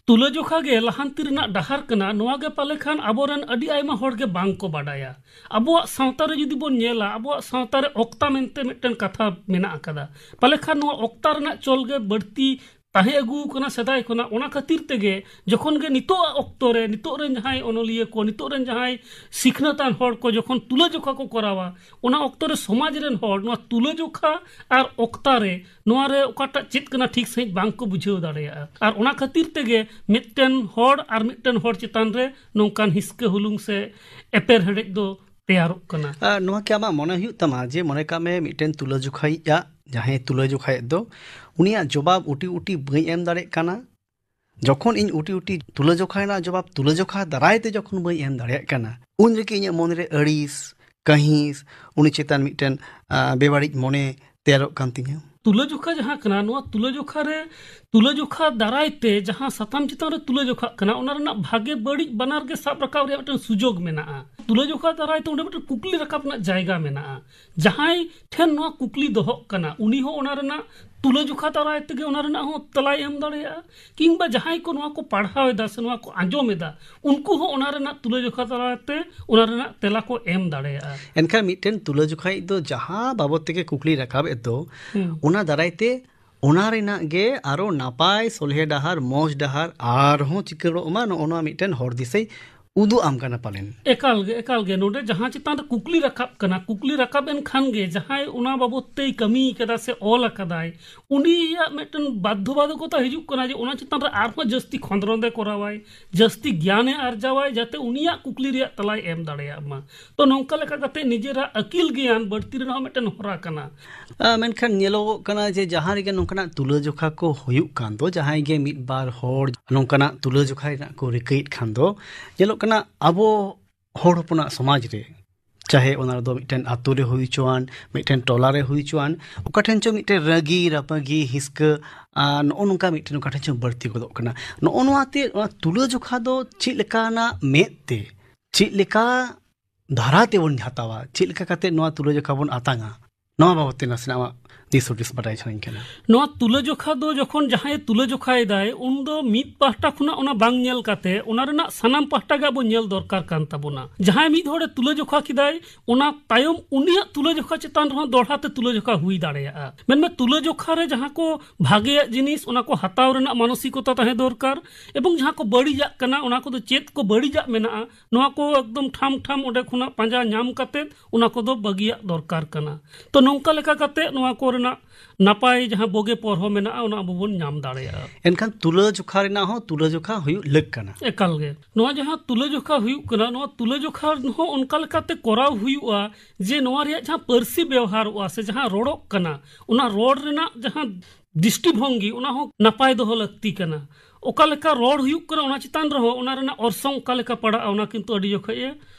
ᱛᱩᱞᱟᱹᱡᱚᱠᱷᱟ ᱜᱮ ᱞᱟᱦᱟᱱᱛᱤ ᱨᱮᱱᱟᱜ ᱰᱟᱦᱟᱨ ᱠᱟᱱᱟ, ᱱᱚᱣᱟ ᱜᱮ ᱯᱟᱞᱮ ᱠᱷᱟᱱ ᱟᱵᱚᱨᱮᱱ ᱟᱹᱰᱤ ᱟᱭᱢᱟ ᱦᱚᱲ ᱜᱮ ᱵᱟᱝ ᱠᱚ ᱵᱟᱰᱟᱭᱟ᱾ ᱟᱵᱚᱣᱟᱜ ᱥᱟᱶᱛᱟ ᱨᱮ ᱡᱩᱫᱤ ᱵᱚᱱ ᱧᱮᱞᱟ, ᱟᱵᱚᱣᱟᱜ ᱥᱟᱶᱛᱟ ᱨᱮ ᱚᱠᱛᱟ ᱢᱮᱱᱛᱮ ᱢᱤᱫᱴᱮᱱ ᱠᱟᱛᱷᱟ ᱢᱮᱱᱟᱜ ᱟᱠᱟᱫᱟ᱾ ᱯᱟᱞᱮ ᱠᱷᱟᱱ ᱱᱚᱣᱟ ᱚᱠᱛᱟ ᱨᱮᱱᱟᱜ ᱪᱚᱞ ᱜᱮ ᱵᱟᱹᱲᱛᱤ ᱛᱟᱦᱮᱸ ᱟᱹᱜᱩ ᱟᱠᱟᱱᱟ ᱥᱮᱫᱟᱭ ᱠᱷᱚᱱᱟᱜ᱾ ᱚᱱᱟ ᱠᱷᱟᱹᱛᱤᱨ ᱛᱮᱜᱮ ᱡᱚᱠᱷᱚᱱ ᱜᱮ ᱱᱤᱛᱚᱜ ᱟᱜ ᱚᱠᱛᱚ ᱨᱮ, ᱱᱤᱛᱚᱜ ᱨᱮᱱ ᱡᱟᱦᱟᱸᱭ ᱚᱱᱚᱞᱤᱭᱟᱹ ᱠᱚ, ᱱᱤᱛᱚᱜ ᱨᱮᱱ ᱡᱟᱦᱟᱸᱭ ᱥᱤᱠᱷᱱᱟᱹᱛᱟᱱ ᱦᱚᱲ ᱠᱚ ᱡᱚᱠᱷᱚᱱ ᱛᱩᱞᱟᱹᱡᱚᱠᱷᱟ ᱠᱚ ᱠᱚᱨᱟᱣᱟ, ᱚᱱᱟ ᱚᱠᱛᱚ ᱨᱮ ᱥᱚᱢᱟᱡᱽ ᱨᱮᱱ ᱦᱚᱲ ᱱᱚᱣᱟ ᱛᱩᱞᱟᱹᱡᱚᱠᱷᱟ ᱟᱨ ᱚᱠᱛᱟ ᱨᱮ, ᱱᱚᱣᱟ ᱨᱮ ᱚᱠᱟᱴᱟᱜ ᱪᱮᱫ ᱠᱟᱱᱟ ᱴᱷᱤᱠ ᱥᱟᱺᱦᱤᱡ ᱵᱟᱝ ᱠᱚ ᱵᱩᱡᱷᱟᱹᱣ ᱫᱟᱲᱮᱭᱟᱜᱼᱟ᱾ ᱟᱨ ᱚᱱᱟ ᱠᱷᱟᱹᱛᱤᱨ ᱛᱮᱜᱮ ᱢᱤᱫᱴᱮᱱ ᱦᱚᱲ ᱟᱨ ᱢᱤᱫᱴᱮᱱ ᱦᱚᱲ ᱪᱮᱛᱟᱱ ᱨᱮ ᱱᱚᱝᱠᱟᱱ ᱦᱤᱥᱠᱟᱹ ᱦᱩᱞᱩᱝ ᱥᱮ ᱮᱯᱮᱨ ᱦᱮᱰᱮᱡ ᱫᱚ ᱛᱮᱭᱟᱨᱚᱜ ᱠᱟᱱᱟ᱾ ᱟᱨ ᱱᱚᱣᱟ ᱠᱤ ᱟᱢᱟᱜ ᱢᱚᱱᱮ ᱦᱩᱭᱩᱜ ᱛᱟᱢᱟ ᱡᱮ, ᱢᱚᱱᱮ ᱠᱟᱜ ᱢᱮ, ᱢᱤᱫᱴᱮᱱ ᱛᱩᱞᱟᱹᱡᱚᱠᱷᱟᱭᱤᱡ ᱟᱜ, ᱡᱟᱦᱟᱸᱭ ᱛᱩᱞᱟᱹᱡᱚᱠᱷᱟᱭᱮᱫ ᱫᱚ, ᱩᱱᱤᱭᱟᱜ ᱡᱚᱵᱟᱵ ᱩᱴᱤ ᱩᱴᱤ ᱵᱟᱹᱧ ᱮᱢ ᱫᱟᱲᱮᱭᱟᱜ ᱠᱟᱱᱟ? ᱡᱚᱠᱷᱚᱱ ᱤᱧ ᱩᱴᱤ ᱩᱴᱤ ᱛᱩᱞᱟᱹᱡᱚᱠᱷᱟ ᱨᱮᱱᱟᱜ ᱡᱚᱵᱟᱵ ᱛᱩᱞᱟᱹᱡᱚᱠᱷᱟ ᱫᱟᱨᱟᱭ ᱛᱮ ᱡᱚᱠᱷᱚᱱ ᱵᱟᱹᱧ ᱮᱢ ᱫᱟᱲᱮᱭᱟᱜ ᱠᱟᱱᱟ, ᱩᱱ ᱨᱮᱜᱮ ᱤᱧᱟᱹᱜ ᱢᱚᱱᱮᱨᱮ ᱟᱹᱲᱤᱥ, ᱠᱟᱹᱦᱤᱥ, ᱩᱱᱤ ᱪᱮᱛᱟᱱ ᱢᱤᱫᱴᱮᱱ, ᱟ, ᱵᱮᱵᱟᱹᱲᱤᱡ ᱢᱚᱱᱮ ᱛᱮᱭᱟᱨᱚᱜ ᱠᱟᱱ ᱛᱤᱧᱟᱹ᱾ ᱛᱩᱞᱟᱹᱡᱚᱠᱷᱟ ᱡᱟᱦᱟᱸ ᱠᱟᱱᱟ, ᱱᱚᱣᱟ ᱛᱩᱞᱟᱹᱡᱚᱠᱷᱟ ᱨᱮ, ᱛᱩᱞᱟᱹᱡᱚᱠᱷᱟ ᱫᱟᱨᱟᱭ ᱛᱮ ᱡᱟᱦᱟᱸ ᱥᱟᱛᱟᱢ ᱪᱮᱛᱟᱱ ᱨᱮ ᱛᱩᱞᱟᱹᱡᱚᱠᱷᱟᱜ ᱠᱟᱱᱟ, ᱚᱱᱟ ᱨᱮᱱᱟᱜ ᱵᱷᱟᱜᱮ ᱵᱟᱹᱲᱤᱡ ᱵᱟᱱᱟᱨ ᱜᱮ ᱥᱟᱵ ᱨᱟᱠᱟᱵ ᱨᱮᱭᱟᱜ ᱢᱤᱫᱴᱮᱱ ᱥᱩᱡᱳᱜᱽ ᱢᱮᱱᱟᱜᱼᱟ᱾ ᱛᱩᱞᱟᱹᱡᱚᱠᱷᱟ ᱫᱟᱨᱟᱭ ᱛᱮ ᱚᱸᱰᱮ ᱢᱤᱫᱴᱮᱱ ᱠᱩᱠᱞᱤ ᱨᱟᱠᱟᱵ ᱨᱮᱱᱟᱜ ᱡᱟᱭᱜᱟ ᱢᱮᱱᱟᱜᱼᱟ᱾ ᱡᱟᱦᱟᱸᱭ ᱴᱷᱮᱱ ᱱᱚᱣᱟ ᱠᱩᱠᱞᱤ ᱫᱚᱦᱚᱜ ᱠᱟᱱᱟ, ᱩᱱᱤ ᱦᱚᱸ ᱚᱱᱟ ᱨᱮᱱᱟᱜ ᱛᱩᱞᱟᱹᱡᱚᱠᱷᱟ ᱫᱟᱨᱟᱭ ᱛᱮᱜᱮ ᱚᱱᱟ ᱨᱮᱱᱟᱜ ᱦᱚᱸ ᱛᱮᱞᱟᱭ ᱮᱢ ᱫᱟᱲᱮᱭᱟᱜᱼᱟ᱾ ᱠᱤᱝᱵᱟ ᱡᱟᱦᱟᱸᱭ ᱠᱚ ᱱᱚᱣᱟ ᱠᱚ ᱯᱟᱲᱦᱟᱣ ᱮᱫᱟ ᱥᱮ ᱱᱚᱣᱟ ᱠᱚ ᱟᱸᱡᱚᱢ ᱮᱫᱟ, ᱩᱱᱠᱩ ᱦᱚᱸ ᱚᱱᱟ ᱨᱮᱱᱟᱜ ᱛᱩᱞᱟᱹᱡᱚᱠᱷᱟ ᱫᱟᱨᱟᱭ ᱛᱮ ᱚᱱᱟ ᱨᱮᱱᱟᱜ ᱛᱮᱞᱟ ᱠᱚ ᱮᱢ ᱫᱟᱲᱮᱭᱟᱜᱼᱟ᱾ ᱮᱱᱠᱷᱟᱱ ᱢᱤᱫᱴᱮᱱ ᱛᱩᱞᱟᱹᱡᱚᱠᱷᱟᱭᱤᱡ ᱫᱚ ᱡᱟᱦᱟᱸ ᱵᱟᱵᱚᱫ ᱛᱮᱜᱮ ᱠᱩᱠᱞᱤ ᱨᱟᱠᱟᱵ ᱮᱫ ᱫᱚ, ᱦᱩᱸ᱾ ᱚᱱᱟ ᱫᱟᱨᱟᱭ ᱛᱮ ᱚᱱᱟ ᱨᱮᱱᱟᱜ ᱜᱮ ᱟᱨᱚ ᱱᱟᱯᱟᱭ ᱥᱚᱞᱦᱮ ᱰᱟᱦᱟᱨ, ᱢᱚᱸᱡᱽ ᱰᱟᱦᱟᱨ ᱟᱨᱦᱚᱸ ᱪᱤᱠᱟᱹᱲᱚᱜ ᱢᱟ, ᱱᱚᱜᱼᱚ ᱱᱚᱣᱟ ᱢᱤᱫᱴᱮᱱ ᱦᱚᱨ ᱫᱤᱥᱟᱹᱭ ᱩᱫᱩᱜ ᱟᱢ ᱠᱟᱱᱟ ᱯᱟᱞᱮᱱ᱾ ᱮᱠᱟᱞ ᱜᱮ, ᱮᱠᱟᱞ ᱜᱮ᱾ ᱱᱚᱰᱮ ᱡᱟᱦᱟᱸ ᱪᱮᱛᱟᱱ ᱨᱮ ᱠᱩᱠᱞᱤ ᱨᱟᱠᱟᱵ ᱠᱟᱱᱟ, ᱠᱩᱠᱞᱤ ᱨᱟᱠᱟᱵ ᱮᱱ ᱠᱷᱟᱱ ᱜᱮ ᱡᱟᱦᱟᱸᱭ ᱚᱱᱟ ᱵᱟᱵᱚᱫ ᱛᱮᱭ ᱠᱟᱹᱢᱤ ᱠᱟᱫᱟ ᱥᱮ ᱚᱞ ᱟᱠᱟᱫᱟᱭ, ᱩᱱᱤᱭᱟᱜ ᱢᱤᱫᱴᱮᱱ ᱵᱟᱫᱷᱚᱵᱟᱫᱷᱚᱠᱚᱛᱟ ᱦᱤᱡᱩᱜ ᱠᱟᱱᱟ ᱡᱮ ᱚᱱᱟ ᱪᱮᱛᱟᱱ ᱨᱮ ᱟᱨᱦᱚᱸ ᱡᱟᱹᱥᱛᱤ ᱠᱷᱚᱸᱫᱽᱨᱚᱸᱫ ᱮ ᱠᱚᱨᱟᱣᱟᱭ, ᱡᱟᱹᱥᱛᱤ ᱜᱮᱭᱟᱱ ᱮ ᱟᱨᱡᱟᱣᱟᱭ, ᱡᱟᱛᱮ ᱩᱱᱤᱭᱟᱜ ᱠᱩᱠᱞᱤ ᱨᱮᱭᱟᱜ ᱛᱮᱞᱟᱭ ᱮᱢ ᱫᱟᱲᱮᱭᱟᱜ ᱢᱟ᱾ ᱛᱚ, ᱱᱚᱝᱠᱟ ᱞᱮᱠᱟ ᱠᱟᱛᱮ ᱱᱤᱡᱮᱨᱟᱜ ᱟᱹᱠᱤᱞ ᱜᱮᱭᱟᱱ ᱵᱟᱹᱲᱛᱤ ᱨᱮᱱᱟᱜ ᱦᱚᱸ ᱢᱤᱫᱴᱮᱱ ᱦᱚᱨᱟ ᱠᱟᱱᱟ᱾ ᱟ, ᱢᱮᱱᱠᱷᱟᱱ ᱧᱮᱞᱚᱜᱚᱜ ᱠᱟᱱᱟ ᱡᱮ ᱡᱟᱦᱟᱸ ᱨᱮᱜᱮ ᱱᱚᱝᱠᱟᱱᱟᱜ ᱛᱩᱞᱟᱹᱡᱚᱠᱷᱟ ᱠᱚ ᱦᱩᱭᱩᱜ ᱠᱟᱱ ᱫᱚ, ᱡᱟᱦᱟᱸᱭ ᱜᱮ ᱢᱤᱫ ᱵᱟᱨ ᱦᱚᱲ ᱱᱚᱝᱠᱟᱱᱟᱜ ᱛᱩᱞᱟᱹᱡᱚᱠᱷᱟ ᱨᱮᱱᱟᱜ ᱠᱚ ᱨᱤᱠᱟᱹᱭᱮᱫ ᱠᱷᱟᱱ ᱫᱚ, ᱧᱮᱞᱚᱜ ᱠᱟᱱᱟ ᱟᱵᱚ ᱦᱚᱲ ᱦᱚᱯᱚᱱᱟᱜ ᱥᱚᱢᱟᱡᱽ ᱨᱮ, ᱪᱟᱦᱮ ᱚᱱᱟ ᱨᱮᱫᱚ ᱢᱤᱫᱴᱮᱱ ᱟᱛᱳ ᱨᱮ ᱦᱩᱭ ᱦᱚᱪᱚᱣᱟᱱ, ᱢᱤᱫᱴᱮᱱ ᱴᱚᱞᱟ ᱨᱮ ᱦᱩᱭ ᱦᱚᱪᱚᱣᱟᱱ, ᱚᱠᱟ ᱴᱷᱮᱱ ᱪᱚ ᱢᱤᱫᱴᱮᱱ ᱨᱟᱹᱜᱤ, ᱨᱟᱯᱟᱹᱜᱤ, ᱦᱤᱥᱠᱟᱹ, ᱟᱨ ᱱᱚᱜᱼᱚ ᱱᱚᱝᱠᱟ ᱢᱤᱫᱴᱮᱱ ᱚᱠᱟ ᱴᱷᱮᱱ ᱪᱚ ᱵᱟᱹᱲᱛᱤ ᱜᱚᱫᱚᱜ ᱠᱟᱱᱟ᱾ ᱱᱚᱜᱼᱚ ᱱᱚᱣᱟ ᱛᱮ, ᱱᱚᱣᱟ ᱛᱩᱞᱟᱹᱡᱚᱠᱷᱟ ᱫᱚ ᱪᱮᱫ ᱞᱮᱠᱟᱱᱟᱜ ᱢᱮᱫ ᱛᱮ, ᱪᱮᱫ ᱞᱮᱠᱟ ᱫᱷᱟᱨᱟ ᱛᱮᱵᱚᱱ ᱦᱟᱛᱟᱣᱟ, ᱪᱮᱫ ᱞᱮᱠᱟ ᱠᱟᱛᱮ ᱱᱚᱣᱟ ᱛᱩᱞᱟᱹᱡᱚᱠᱷᱟ ᱵᱚᱱ ᱟᱛᱟᱝᱟ, ᱱᱚᱣᱟ ᱵᱟᱵᱚᱛ ᱛᱮ ᱱᱟᱥᱮᱱᱟᱜ ᱟᱢᱟᱜ ᱫᱤᱥ ᱦᱩᱫᱤᱥ ᱵᱟᱰᱟᱭ ᱥᱟᱱᱟᱧ ᱠᱟᱱᱟ᱾ ᱱᱚᱣᱟ ᱛᱩᱞᱟᱹᱡᱚᱠᱷᱟ ᱫᱚ ᱡᱚᱠᱷᱚᱱ ᱡᱟᱦᱟᱸᱭ ᱛᱩᱞᱟᱹᱡᱚᱠᱷᱟᱭᱮᱫᱟᱭ, ᱩᱱ ᱫᱚ ᱢᱤᱫ ᱯᱟᱦᱴᱟ ᱠᱷᱚᱱᱟᱜ ᱚᱱᱟ ᱵᱟᱝ ᱧᱮᱞ ᱠᱟᱛᱮ ᱚᱱᱟ ᱨᱮᱱᱟᱜ ᱥᱟᱱᱟᱢ ᱯᱟᱦᱴᱟ ᱜᱮ ᱟᱵᱚ ᱧᱮᱞ ᱫᱚᱨᱠᱟᱨ ᱠᱟᱱ ᱛᱟᱵᱚᱱᱟ᱾ ᱡᱟᱦᱟᱸᱭ ᱢᱤᱫ ᱦᱚᱲᱮ ᱛᱩᱞᱟᱹᱡᱚᱠᱷᱟ ᱠᱮᱫᱟᱭ, ᱚᱱᱟ ᱛᱟᱭᱚᱢ ᱩᱱᱤᱭᱟᱜ ᱛᱩᱞᱟᱹᱡᱚᱠᱷᱟ ᱪᱮᱛᱟᱱ ᱨᱮᱦᱚᱸ ᱫᱚᱦᱲᱟ ᱛᱮ ᱛᱩᱞᱟᱹᱡᱚᱠᱷᱟ ᱦᱩᱭ ᱫᱟᱲᱮᱭᱟᱜᱼᱟ᱾ ᱢᱮᱱᱢᱮ ᱛᱩᱞᱟᱹᱡᱚᱠᱷᱟ ᱨᱮ ᱡᱟᱦᱟᱸ ᱠᱚ ᱵᱷᱟᱜᱮᱭᱟᱜ ᱡᱤᱱᱤᱥ, ᱚᱱᱟ ᱠᱚ ᱦᱟᱛᱟᱣ ᱨᱮᱱᱟᱜ ᱢᱟᱱᱚᱥᱤᱠᱚᱛᱟ ᱛᱟᱦᱮᱸ ᱫᱚᱨᱠᱟᱨ, ᱮᱵᱚᱝ ᱡᱟᱦᱟᱸ ᱠᱚ ᱵᱟᱹᱲᱤᱡᱟᱜ ᱠᱟᱱᱟ, ᱚᱱᱟ ᱠᱚᱫᱚ ᱪᱮᱫ ᱠᱚ ᱵᱟᱹᱲᱤᱡᱟᱜ ᱢᱮᱱᱟᱜᱼᱟ, ᱱᱚᱣᱟ ᱠᱚ ᱮᱠᱫᱚᱢ ᱴᱷᱟᱢ ᱴᱷᱟᱢ ᱚᱸᱰᱮ ᱠᱷᱚᱱᱟᱜ ᱯᱟᱸᱡᱟ ᱧᱟᱢ ᱠᱟᱛᱮ ᱚᱱᱟ ᱠᱚᱫᱚ ᱵᱟᱹᱜᱤᱭᱟᱜ ᱫᱚᱨᱠᱟᱨ ᱠᱟᱱᱟ᱾ ᱛᱚ ᱱᱚᱝᱠᱟ ᱞᱮᱠᱟ ᱠᱟᱛᱮ ᱱᱚᱣᱟ ᱠᱚ ᱨᱮᱱᱟᱜ ᱱᱟᱯᱟᱭ ᱡᱟᱦᱟᱸ ᱵᱚᱜᱮ ᱯᱚᱨᱦᱚ ᱢᱮᱱᱟᱜᱼᱟ, ᱚᱱᱟ ᱟᱵᱚ ᱵᱚᱱ ᱧᱟᱢ ᱫᱟᱲᱮᱭᱟᱜᱼᱟ᱾ ᱮᱱᱠᱷᱟᱱ ᱛᱩᱞᱟᱹ ᱡᱚᱠᱷᱟ ᱨᱮᱱᱟᱜ ᱦᱚᱸ ᱛᱩᱞᱟᱹ ᱡᱚᱠᱷᱟ ᱦᱩᱭᱩᱜ ᱞᱟᱹᱠ ᱠᱟᱱᱟ᱾ ᱮᱠᱟᱞ ᱜᱮ᱾ ᱱᱚᱣᱟ ᱡᱟᱦᱟᱸ ᱛᱩᱞᱟᱹ ᱡᱚᱠᱷᱟ ᱦᱩᱭᱩᱜ ᱠᱟᱱᱟ, ᱱᱚᱣᱟ ᱛᱩᱞᱟᱹ ᱡᱚᱠᱷᱟ ᱦᱚᱸ ᱚᱱᱠᱟ ᱞᱮᱠᱟᱛᱮ ᱠᱚᱨᱟᱣ ᱦᱩᱭᱩᱜᱼᱟ ᱡᱮ ᱱᱚᱣᱟ ᱨᱮᱭᱟᱜ ᱡᱟᱦᱟᱸ ᱯᱟᱹᱨᱥᱤ ᱵᱮᱣᱦᱟᱨᱚᱜᱼᱟ ᱥᱮ ᱡᱟᱦᱟᱸ ᱨᱚᱲᱚᱜ ᱠᱟᱱᱟ, ᱚᱱᱟ ᱨᱚᱲ ᱨᱮᱱᱟᱜ ᱡᱟᱦᱟᱸ ᱫᱨᱤᱥᱴᱤᱵᱷᱚᱝᱜᱤ, ᱚᱱᱟ ᱦᱚᱸ ᱱᱟᱯᱟᱭ ᱫᱚᱦᱚ ᱞᱟᱹᱠᱛᱤ ᱠᱟᱱᱟ᱾ ᱚᱠᱟ ᱞᱮᱠᱟ ᱨᱚᱲ ᱦᱩᱭᱩᱜ ᱠᱟᱱᱟ, ᱚᱱᱟ ᱪᱮᱛᱟᱱ ᱨᱮᱦᱚᱸ ᱚᱱᱟ ᱨᱮᱱᱟᱜ ᱚᱨᱥᱚᱝ ᱚᱠᱟ ᱞᱮᱠᱟ ᱯᱟᱲᱟᱜᱼᱟ, ᱚᱱᱟ ᱠᱤᱱᱛᱩ ᱟᱹᱰᱤ ᱡᱚᱠᱷᱮᱡ ᱮ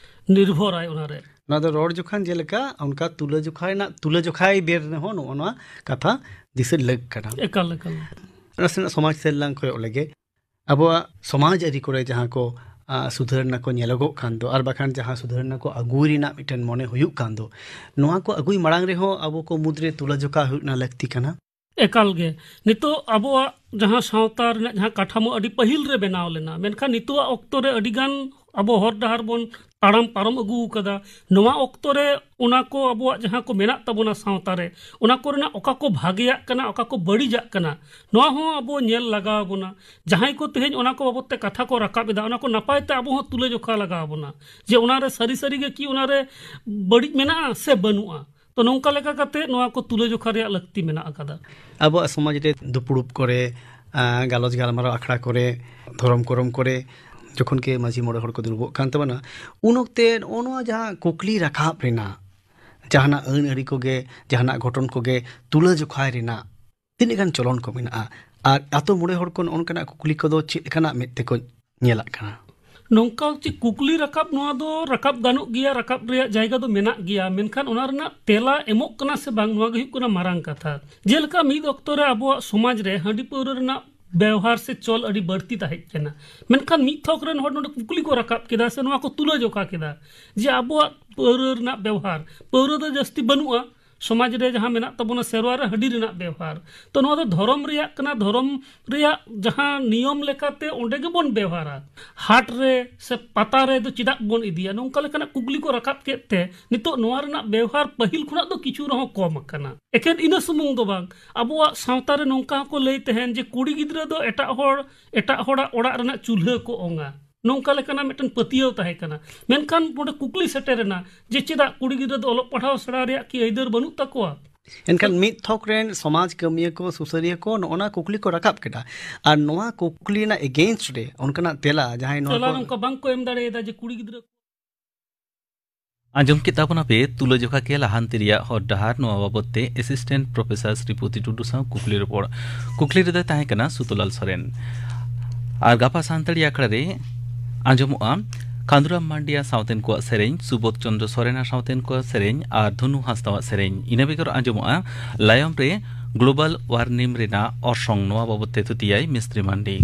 ᱱᱤᱨᱵᱷᱚᱨᱟᱭ ᱚᱱᱟ ᱨᱮ᱾ ᱱᱚᱣᱟ ᱫᱚ ᱨᱚᱲ ᱡᱚᱠᱷᱟᱱ ᱡᱮᱞᱮᱠᱟ, ᱚᱱᱠᱟ ᱛᱩᱞᱟᱹ ᱡᱚᱠᱷᱟ ᱨᱮᱱᱟᱜ, ᱛᱩᱞᱟᱹ ᱡᱚᱠᱷᱟᱭ ᱵᱮᱨ ᱨᱮᱦᱚᱸ ᱱᱚᱜᱼᱚ ᱱᱚᱣᱟ ᱠᱟᱛᱷᱟ ᱫᱤᱥᱟᱹ ᱞᱟᱹᱠ ᱠᱟᱱᱟ᱾ ᱮᱠᱟᱞ, ᱮᱠᱟᱞ᱾ ᱱᱟᱥᱮᱱᱟᱜ ᱥᱚᱢᱟᱡᱽ ᱥᱮᱫ ᱞᱟᱝ ᱠᱚᱭᱚᱜ ᱞᱮᱜᱮ᱾ ᱟᱵᱚᱣᱟᱜ ᱥᱚᱢᱟᱡᱽ ᱟᱹᱨᱤ ᱠᱚᱨᱮ ᱡᱟᱦᱟᱸ ᱠᱚ, ᱟ, ᱥᱩᱫᱷᱟᱹᱨ ᱨᱮᱱᱟᱜ ᱠᱚ ᱧᱮᱞᱚᱜᱚᱜ ᱠᱟᱱ ᱫᱚ, ᱟᱨ ᱵᱟᱠᱷᱟᱱ ᱡᱟᱦᱟᱸ ᱥᱩᱫᱷᱟᱹᱨ ᱨᱮᱱᱟᱜ ᱠᱚ ᱟᱹᱜᱩᱭ ᱨᱮᱱᱟᱜ ᱢᱤᱫᱴᱮᱱ ᱢᱚᱱᱮ ᱦᱩᱭᱩᱜ ᱠᱟᱱ ᱫᱚ, ᱱᱚᱣᱟ ᱠᱚ ᱟᱹᱜᱩᱭ ᱢᱟᱲᱟᱝ ᱨᱮᱦᱚᱸ ᱟᱵᱚ ᱠᱚ ᱢᱩᱫᱽᱨᱮ ᱛᱩᱞᱟᱹ ᱡᱚᱠᱷᱟ ᱦᱩᱭᱩᱜ ᱨᱮᱱᱟᱜ ᱞᱟᱹᱠᱛᱤ ᱠᱟᱱᱟ᱾ ᱮᱠᱟᱞ ᱜᱮ᱾ ᱱᱤᱛᱚᱜ ᱟᱵᱚᱣᱟᱜ ᱡᱟᱦᱟᱸ ᱥᱟᱶᱛᱟ ᱨᱮᱱᱟᱜ ᱡᱟᱦᱟᱸ ᱠᱟᱴᱷᱟᱢᱳ ᱟᱹᱰᱤ ᱯᱟᱹᱦᱤᱞ ᱨᱮ ᱵᱮᱱᱟᱣ ᱞᱮᱱᱟ, ᱢᱮᱱᱠᱷᱟᱱ ᱱᱤᱛᱚᱜᱟᱜ ᱚᱠᱛᱚ ᱨᱮ ᱟᱹᱰᱤ ᱜᱟᱱ ᱟᱵᱚ ᱦᱚᱨ ᱰᱟᱦᱟᱨ ᱵᱚᱱ ᱛᱟᱲᱟᱢ ᱯᱟᱨᱚᱢ ᱟᱹᱜᱩ ᱟᱠᱟᱫᱟ᱾ ᱱᱚᱣᱟ ᱚᱠᱛᱚ ᱨᱮ ᱚᱱᱟ ᱠᱚ ᱟᱵᱚᱣᱟᱜ ᱡᱟᱦᱟᱸ ᱠᱚ ᱢᱮᱱᱟᱜ ᱛᱟᱵᱚᱱᱟ ᱥᱟᱶᱛᱟ ᱨᱮ, ᱚᱱᱟ ᱠᱚᱨᱮᱱᱟᱜ ᱚᱠᱟ ᱠᱚ ᱵᱷᱟᱜᱮᱭᱟᱜ ᱠᱟᱱᱟ, ᱚᱠᱟ ᱠᱚ ᱵᱟᱹᱲᱤᱡᱟᱜ ᱠᱟᱱᱟ, ᱱᱚᱣᱟ ᱦᱚᱸ ᱟᱵᱚ ᱧᱮᱞ ᱞᱟᱜᱟᱣ ᱟᱵᱚᱱᱟ᱾ ᱡᱟᱦᱟᱸᱭ ᱠᱚ ᱛᱮᱦᱮᱧ ᱚᱱᱟ ᱠᱚ ᱵᱟᱵᱚᱛ ᱛᱮ ᱠᱟᱛᱷᱟ ᱠᱚ ᱨᱟᱠᱟᱵ ᱮᱫᱟ, ᱚᱱᱟ ᱠᱚ ᱱᱟᱯᱟᱭ ᱛᱮ ᱟᱵᱚ ᱦᱚᱸ ᱛᱩᱞᱟᱹ ᱡᱚᱠᱷᱟ ᱞᱟᱜᱟᱣ ᱟᱵᱚᱱᱟ ᱡᱮ ᱚᱱᱟ ᱨᱮ ᱥᱟᱹᱨᱤ ᱥᱟᱹᱨᱤ ᱜᱮ ᱠᱤ ᱚᱱᱟ ᱨᱮ ᱵᱟᱹᱲᱤᱡ ᱢᱮᱱᱟᱜᱼᱟ ᱥᱮ ᱵᱟᱹᱱᱩᱜᱼᱟ᱾ ᱛᱚ ᱱᱚᱝᱠᱟ ᱞᱮᱠᱟ ᱠᱟᱛᱮ ᱱᱚᱣᱟ ᱠᱚ ᱛᱩᱞᱟᱹ ᱡᱚᱠᱷᱟ ᱨᱮᱭᱟᱜ ᱞᱟᱹᱠᱛᱤ ᱢᱮᱱᱟᱜ ᱟᱠᱟᱫᱟ᱾ ᱟᱵᱚᱣᱟᱜ ᱥᱚᱢᱟᱡᱽ ᱨᱮ ᱫᱩᱯᱲᱩᱵ ᱠᱚᱨᱮ, ᱟ, ᱜᱟᱞᱚᱪ ᱜᱟᱞᱢᱟᱨᱟᱣ ᱟᱠᱷᱲᱟ ᱠᱚᱨᱮ, ᱫᱷᱚᱨᱚᱢ ᱠᱚᱨᱚᱢ ᱠᱚᱨᱮ, ᱡᱚᱠᱷᱚᱱ ᱜᱮ ᱢᱟᱹᱡᱷᱤ ᱢᱚᱬᱮ ᱦᱚᱲ ᱠᱚ ᱫᱩᱲᱩᱵᱚᱜ ᱠᱟᱱ ᱛᱟᱵᱚᱱᱟ, ᱩᱱ ᱚᱠᱛᱮ ᱱᱚᱜᱼᱚ ᱱᱚᱣᱟ ᱡᱟᱦᱟᱸ ᱠᱩᱠᱞᱤ ᱨᱟᱠᱟᱵ ᱨᱮᱱᱟᱜ, ᱡᱟᱦᱟᱱᱟᱜ ᱟᱹᱱ ᱟᱹᱨᱤ ᱠᱚᱜᱮ, ᱡᱟᱦᱟᱱᱟᱜ ᱜᱷᱚᱴᱚᱱ ᱠᱚᱜᱮ ᱛᱩᱞᱟᱹ ᱡᱚᱠᱷᱟᱭ ᱨᱮᱱᱟᱜ ᱛᱤᱱᱟᱹᱜ ᱜᱟᱱ ᱪᱚᱞᱚᱱ ᱠᱚ ᱢᱮᱱᱟᱜᱼᱟ? ᱟᱨ ᱟᱛᱳ ᱢᱚᱬᱮ ᱦᱚᱲ ᱠᱚ ᱱᱚᱜᱼᱚ ᱱᱚᱝᱠᱟᱱᱟᱜ ᱠᱩᱠᱞᱤ ᱠᱚᱫᱚ ᱪᱮᱫ ᱞᱮᱠᱟᱱᱟᱜ ᱢᱮᱫ ᱛᱮᱠᱚ ᱧᱮᱞᱟᱜ ᱠᱟᱱᱟ? ᱱᱚᱝᱠᱟ ᱪᱮᱫ ᱠᱩᱠᱞᱤ ᱨᱟᱠᱟᱵ, ᱱᱚᱣᱟ ᱫᱚ ᱨᱟᱠᱟᱵ ᱜᱟᱱᱚᱜ ᱜᱮᱭᱟ, ᱨᱟᱠᱟᱵ ᱨᱮᱭᱟᱜ ᱡᱟᱭᱜᱟ ᱫᱚ ᱢᱮᱱᱟᱜ ᱜᱮᱭᱟ, ᱢᱮᱱᱠᱷᱟᱱ ᱚᱱᱟ ᱨᱮᱱᱟᱜ ᱛᱮᱞᱟ ᱮᱢᱚᱜ ᱠᱟᱱᱟ ᱥᱮ ᱵᱟᱝ, ᱱᱚᱣᱟ ᱜᱮ ᱦᱩᱭᱩᱜ ᱠᱟᱱᱟ ᱢᱟᱨᱟᱝ ᱠᱟᱛᱷᱟ᱾ ᱡᱮᱞᱮᱠᱟ ᱢᱤᱫ ᱚᱠᱛᱚ ᱨᱮ ᱟᱵᱚᱣᱟᱜ ᱥᱚᱢᱟᱡᱽ ᱨᱮ ᱦᱟᱺᱰᱤ ᱯᱟᱹᱣᱨᱟᱹ ᱨᱮᱱᱟᱜ ᱵᱮᱣᱦᱟᱨ ᱥᱮ ᱪᱚᱞ ᱟᱹᱰᱤ ᱵᱟᱹᱲᱛᱤ ᱛᱟᱦᱮᱸ ᱠᱟᱱᱟ, ᱢᱮᱱᱠᱷᱟᱱ ᱢᱤᱫ ᱛᱷᱚᱠ ᱨᱮᱱ ᱦᱚᱲ ᱱᱚᱰᱮ ᱠᱩᱠᱞᱤ ᱠᱚ ᱨᱟᱠᱟᱵ ᱠᱮᱫᱟ ᱥᱮ ᱱᱚᱣᱟ ᱠᱚ ᱛᱩᱞᱟᱹ ᱡᱚᱠᱷᱟ ᱠᱮᱫᱟ ᱡᱮ ᱟᱵᱚᱣᱟᱜ ᱯᱟᱹᱣᱨᱟᱹ ᱨᱮᱱᱟᱜ ᱵᱮᱣᱦᱟᱨ, ᱯᱟᱹᱣᱨᱟᱹ ᱫᱚ ᱡᱟᱹᱥᱛᱤ ᱵᱟᱹᱱᱩᱜᱼᱟ, ᱥᱚᱢᱟᱡᱽ ᱨᱮ ᱡᱟᱦᱟᱸ ᱢᱮᱱᱟᱜ ᱛᱟᱵᱚᱱᱟ ᱥᱮᱨᱣᱟ ᱨᱮ ᱦᱟᱺᱰᱤ ᱨᱮᱱᱟᱜ ᱵᱮᱣᱦᱟᱨ, ᱛᱚ ᱱᱚᱣᱟ ᱫᱚ ᱫᱷᱚᱨᱚᱢ ᱨᱮᱭᱟᱜ ᱠᱟᱱᱟ, ᱫᱷᱚᱨᱚᱢ ᱨᱮᱭᱟᱜ ᱡᱟᱦᱟᱸ ᱱᱤᱭᱚᱢ ᱞᱮᱠᱟᱛᱮ ᱚᱸᱰᱮ ᱜᱮᱵᱚᱱ ᱵᱮᱣᱦᱟᱨᱟ᱾ ᱦᱟᱴ ᱨᱮ ᱥᱮ ᱯᱟᱛᱟ ᱨᱮ ᱫᱚ ᱪᱮᱫᱟᱜ ᱵᱚᱱ ᱤᱫᱤᱭᱟ, ᱱᱚᱝᱠᱟ ᱞᱮᱠᱟᱱᱟᱜ ᱠᱩᱠᱞᱤ ᱠᱚ ᱨᱟᱠᱟᱵ ᱠᱮᱫ ᱛᱮ ᱱᱤᱛᱚᱜ ᱱᱚᱣᱟ ᱨᱮᱱᱟᱜ ᱵᱮᱣᱦᱟᱨ ᱯᱟᱹᱦᱤᱞ ᱠᱷᱚᱱᱟᱜ ᱫᱚ ᱠᱤᱪᱷᱩ ᱨᱮᱦᱚᱸ ᱠᱚᱢ ᱟᱠᱟᱱᱟ᱾ ᱮᱠᱮᱱ ᱤᱱᱟᱹ ᱥᱩᱢᱩᱝ ᱫᱚ ᱵᱟᱝ, ᱟᱵᱚᱣᱟᱜ ᱥᱟᱶᱛᱟ ᱨᱮ ᱱᱚᱝᱠᱟ ᱦᱚᱸᱠᱚ ᱞᱟᱹᱭ ᱛᱟᱦᱮᱱ ᱡᱮ ᱠᱩᱲᱤ ᱜᱤᱫᱽᱨᱟᱹ ᱫᱚ ᱮᱴᱟᱜ ᱦᱚᱲ, ᱮᱴᱟᱜ ᱦᱚᱲᱟᱜ ᱚᱲᱟᱜ ᱨᱮᱱᱟᱜ ᱪᱩᱞᱦᱟᱹ ᱠᱚ ᱚᱝᱟ, ᱱᱚᱝᱠᱟ ᱞᱮᱠᱟᱱᱟᱜ ᱢᱤᱫᱴᱮᱱ ᱯᱟᱹᱛᱭᱟᱹᱣ ᱛᱟᱦᱮᱸ ᱠᱟᱱᱟ᱾ ᱢᱮᱱᱠᱷᱟᱱ ᱱᱚᱰᱮ ᱠᱩᱠᱞᱤ ᱥᱮᱴᱮᱨ ᱮᱱᱟ ᱡᱮ ᱪᱮᱫᱟᱜ ᱠᱩᱲᱤ ᱜᱤᱫᱽᱨᱟᱹ ᱫᱚ ᱚᱞᱚᱜ ᱯᱟᱲᱦᱟᱣ ᱥᱮᱬᱟ ᱨᱮᱭᱟᱜ ᱠᱤ ᱟᱹᱭᱫᱟᱹᱨ ᱵᱟᱹᱱᱩᱜ ᱛᱟᱠᱚᱣᱟ? ᱮᱱᱠᱷᱟᱱ ᱢᱤᱫ ᱛᱷᱚᱠ ᱨᱮᱱ ᱥᱚᱢᱟᱡᱽ ᱠᱟᱹᱢᱤᱭᱟᱹ ᱠᱚ, ᱥᱩᱥᱟᱹᱨᱤᱭᱟᱹ ᱠᱚ ᱱᱚᱜᱼᱚ ᱱᱟ ᱠᱩᱠᱞᱤ ᱠᱚ ᱨᱟᱠᱟᱵ ᱠᱮᱫᱟ᱾ ᱟᱨ ᱱᱚᱣᱟ ᱠᱩᱠᱞᱤ ᱨᱮᱱᱟᱜ against ᱨᱮ ᱚᱱᱠᱟᱱᱟᱜ ᱛᱮᱞᱟ ᱡᱟᱦᱟᱸᱭ ᱱᱚᱣᱟ ᱛᱮᱞᱟ ᱠᱚ ᱱᱚᱝᱠᱟ ᱵᱟᱝ ᱠᱚ ᱮᱢ ᱫᱟᱲᱮᱭᱟᱫᱟ ᱡᱮ ᱠᱩᱲᱤ ᱜᱤᱫᱽᱨᱟᱹ ᱟᱸᱡᱚᱢ ᱠᱮᱫ ᱛᱟᱵᱚᱱᱟ ᱯᱮ ᱛᱩᱞᱟᱹᱡᱚᱠᱷᱟ ᱠᱮ ᱞᱟᱦᱟᱱᱛᱤ ᱨᱮᱭᱟᱜ ᱦᱚᱨ ᱰᱟᱦᱟᱨ᱾ ᱱᱚᱣᱟ ᱵᱟᱵᱚᱛ ᱛᱮ ᱮᱥᱤᱥᱴᱮᱱᱴ ᱯᱨᱚᱯᱷᱮᱥᱚᱨ ᱥᱨᱤᱯᱚᱛᱤ ᱴᱩᱰᱩ ᱥᱟᱶ ᱠᱩᱠᱞᱤ ᱨᱚᱯᱚᱲ᱾ ᱠᱩᱠᱞᱤ ᱨᱮᱫᱚᱭ ᱛᱟᱦᱮᱸ ᱠᱟᱱᱟ ᱥᱩᱛᱚᱞᱟᱞ ᱥᱚᱨᱮᱱ᱾ ᱟᱨ ᱜᱟᱯᱟ ᱥᱟᱱᱛᱟᱲᱤ ᱟᱠᱷᱲᱟ ᱨᱮ ᱟᱸᱡᱚᱢᱚᱜᱼᱟ ᱠᱟᱸᱫᱩᱨᱟᱢ ᱢᱟᱱᱰᱤᱭᱟ ᱥᱟᱶᱛᱮᱱ ᱠᱚᱣᱟᱜ ᱥᱮᱨᱮᱧ, ᱥᱩᱵᱳᱫᱷ ᱪᱚᱸᱫᱽᱨᱚ ᱥᱚᱨᱮᱱ ᱟᱨ ᱥᱟᱶᱛᱮᱱ ᱠᱚᱣᱟᱜ ᱥᱮᱨᱮᱧ ᱟᱨ ᱫᱷᱩᱱᱩ ᱦᱟᱸᱥᱫᱟᱣᱟᱜ ᱥᱮᱨᱮᱧ᱾ ᱤᱱᱟᱹ ᱵᱮᱜᱚᱨ ᱟᱸᱡᱚᱢᱚᱜᱼᱟ ᱞᱟᱭᱚᱢ ᱨᱮ ᱜᱞᱳᱵᱟᱞ ᱣᱟᱨᱢᱤᱝ ᱨᱮᱱᱟᱜ ᱚᱨᱥᱚᱝ᱾ ᱱᱚᱣᱟ ᱵᱟᱵᱚᱛ ᱛᱮ ᱛᱷᱩᱛᱤᱭᱟᱭ ᱢᱤᱥᱛᱨᱤ ᱢᱟᱱᱰᱤ᱾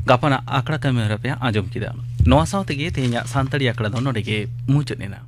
ᱜᱟᱯᱟᱱᱟᱜ ᱟᱠᱷᱲᱟ ᱠᱟᱹᱢᱤ ᱦᱚᱨᱟ ᱯᱮ ᱟᱸᱡᱚᱢ ᱠᱮᱫᱟ᱾ ᱱᱚᱣᱟ ᱥᱟᱶ ᱛᱮᱜᱮ ᱛᱮᱦᱮᱧᱟᱜ ᱥᱟᱱᱛᱟᱲᱤ ᱟᱠᱷᱲᱟ ᱫᱚ ᱱᱚᱰᱮ ᱜᱮ ᱢᱩᱪᱟᱹᱫ ᱮᱱᱟ᱾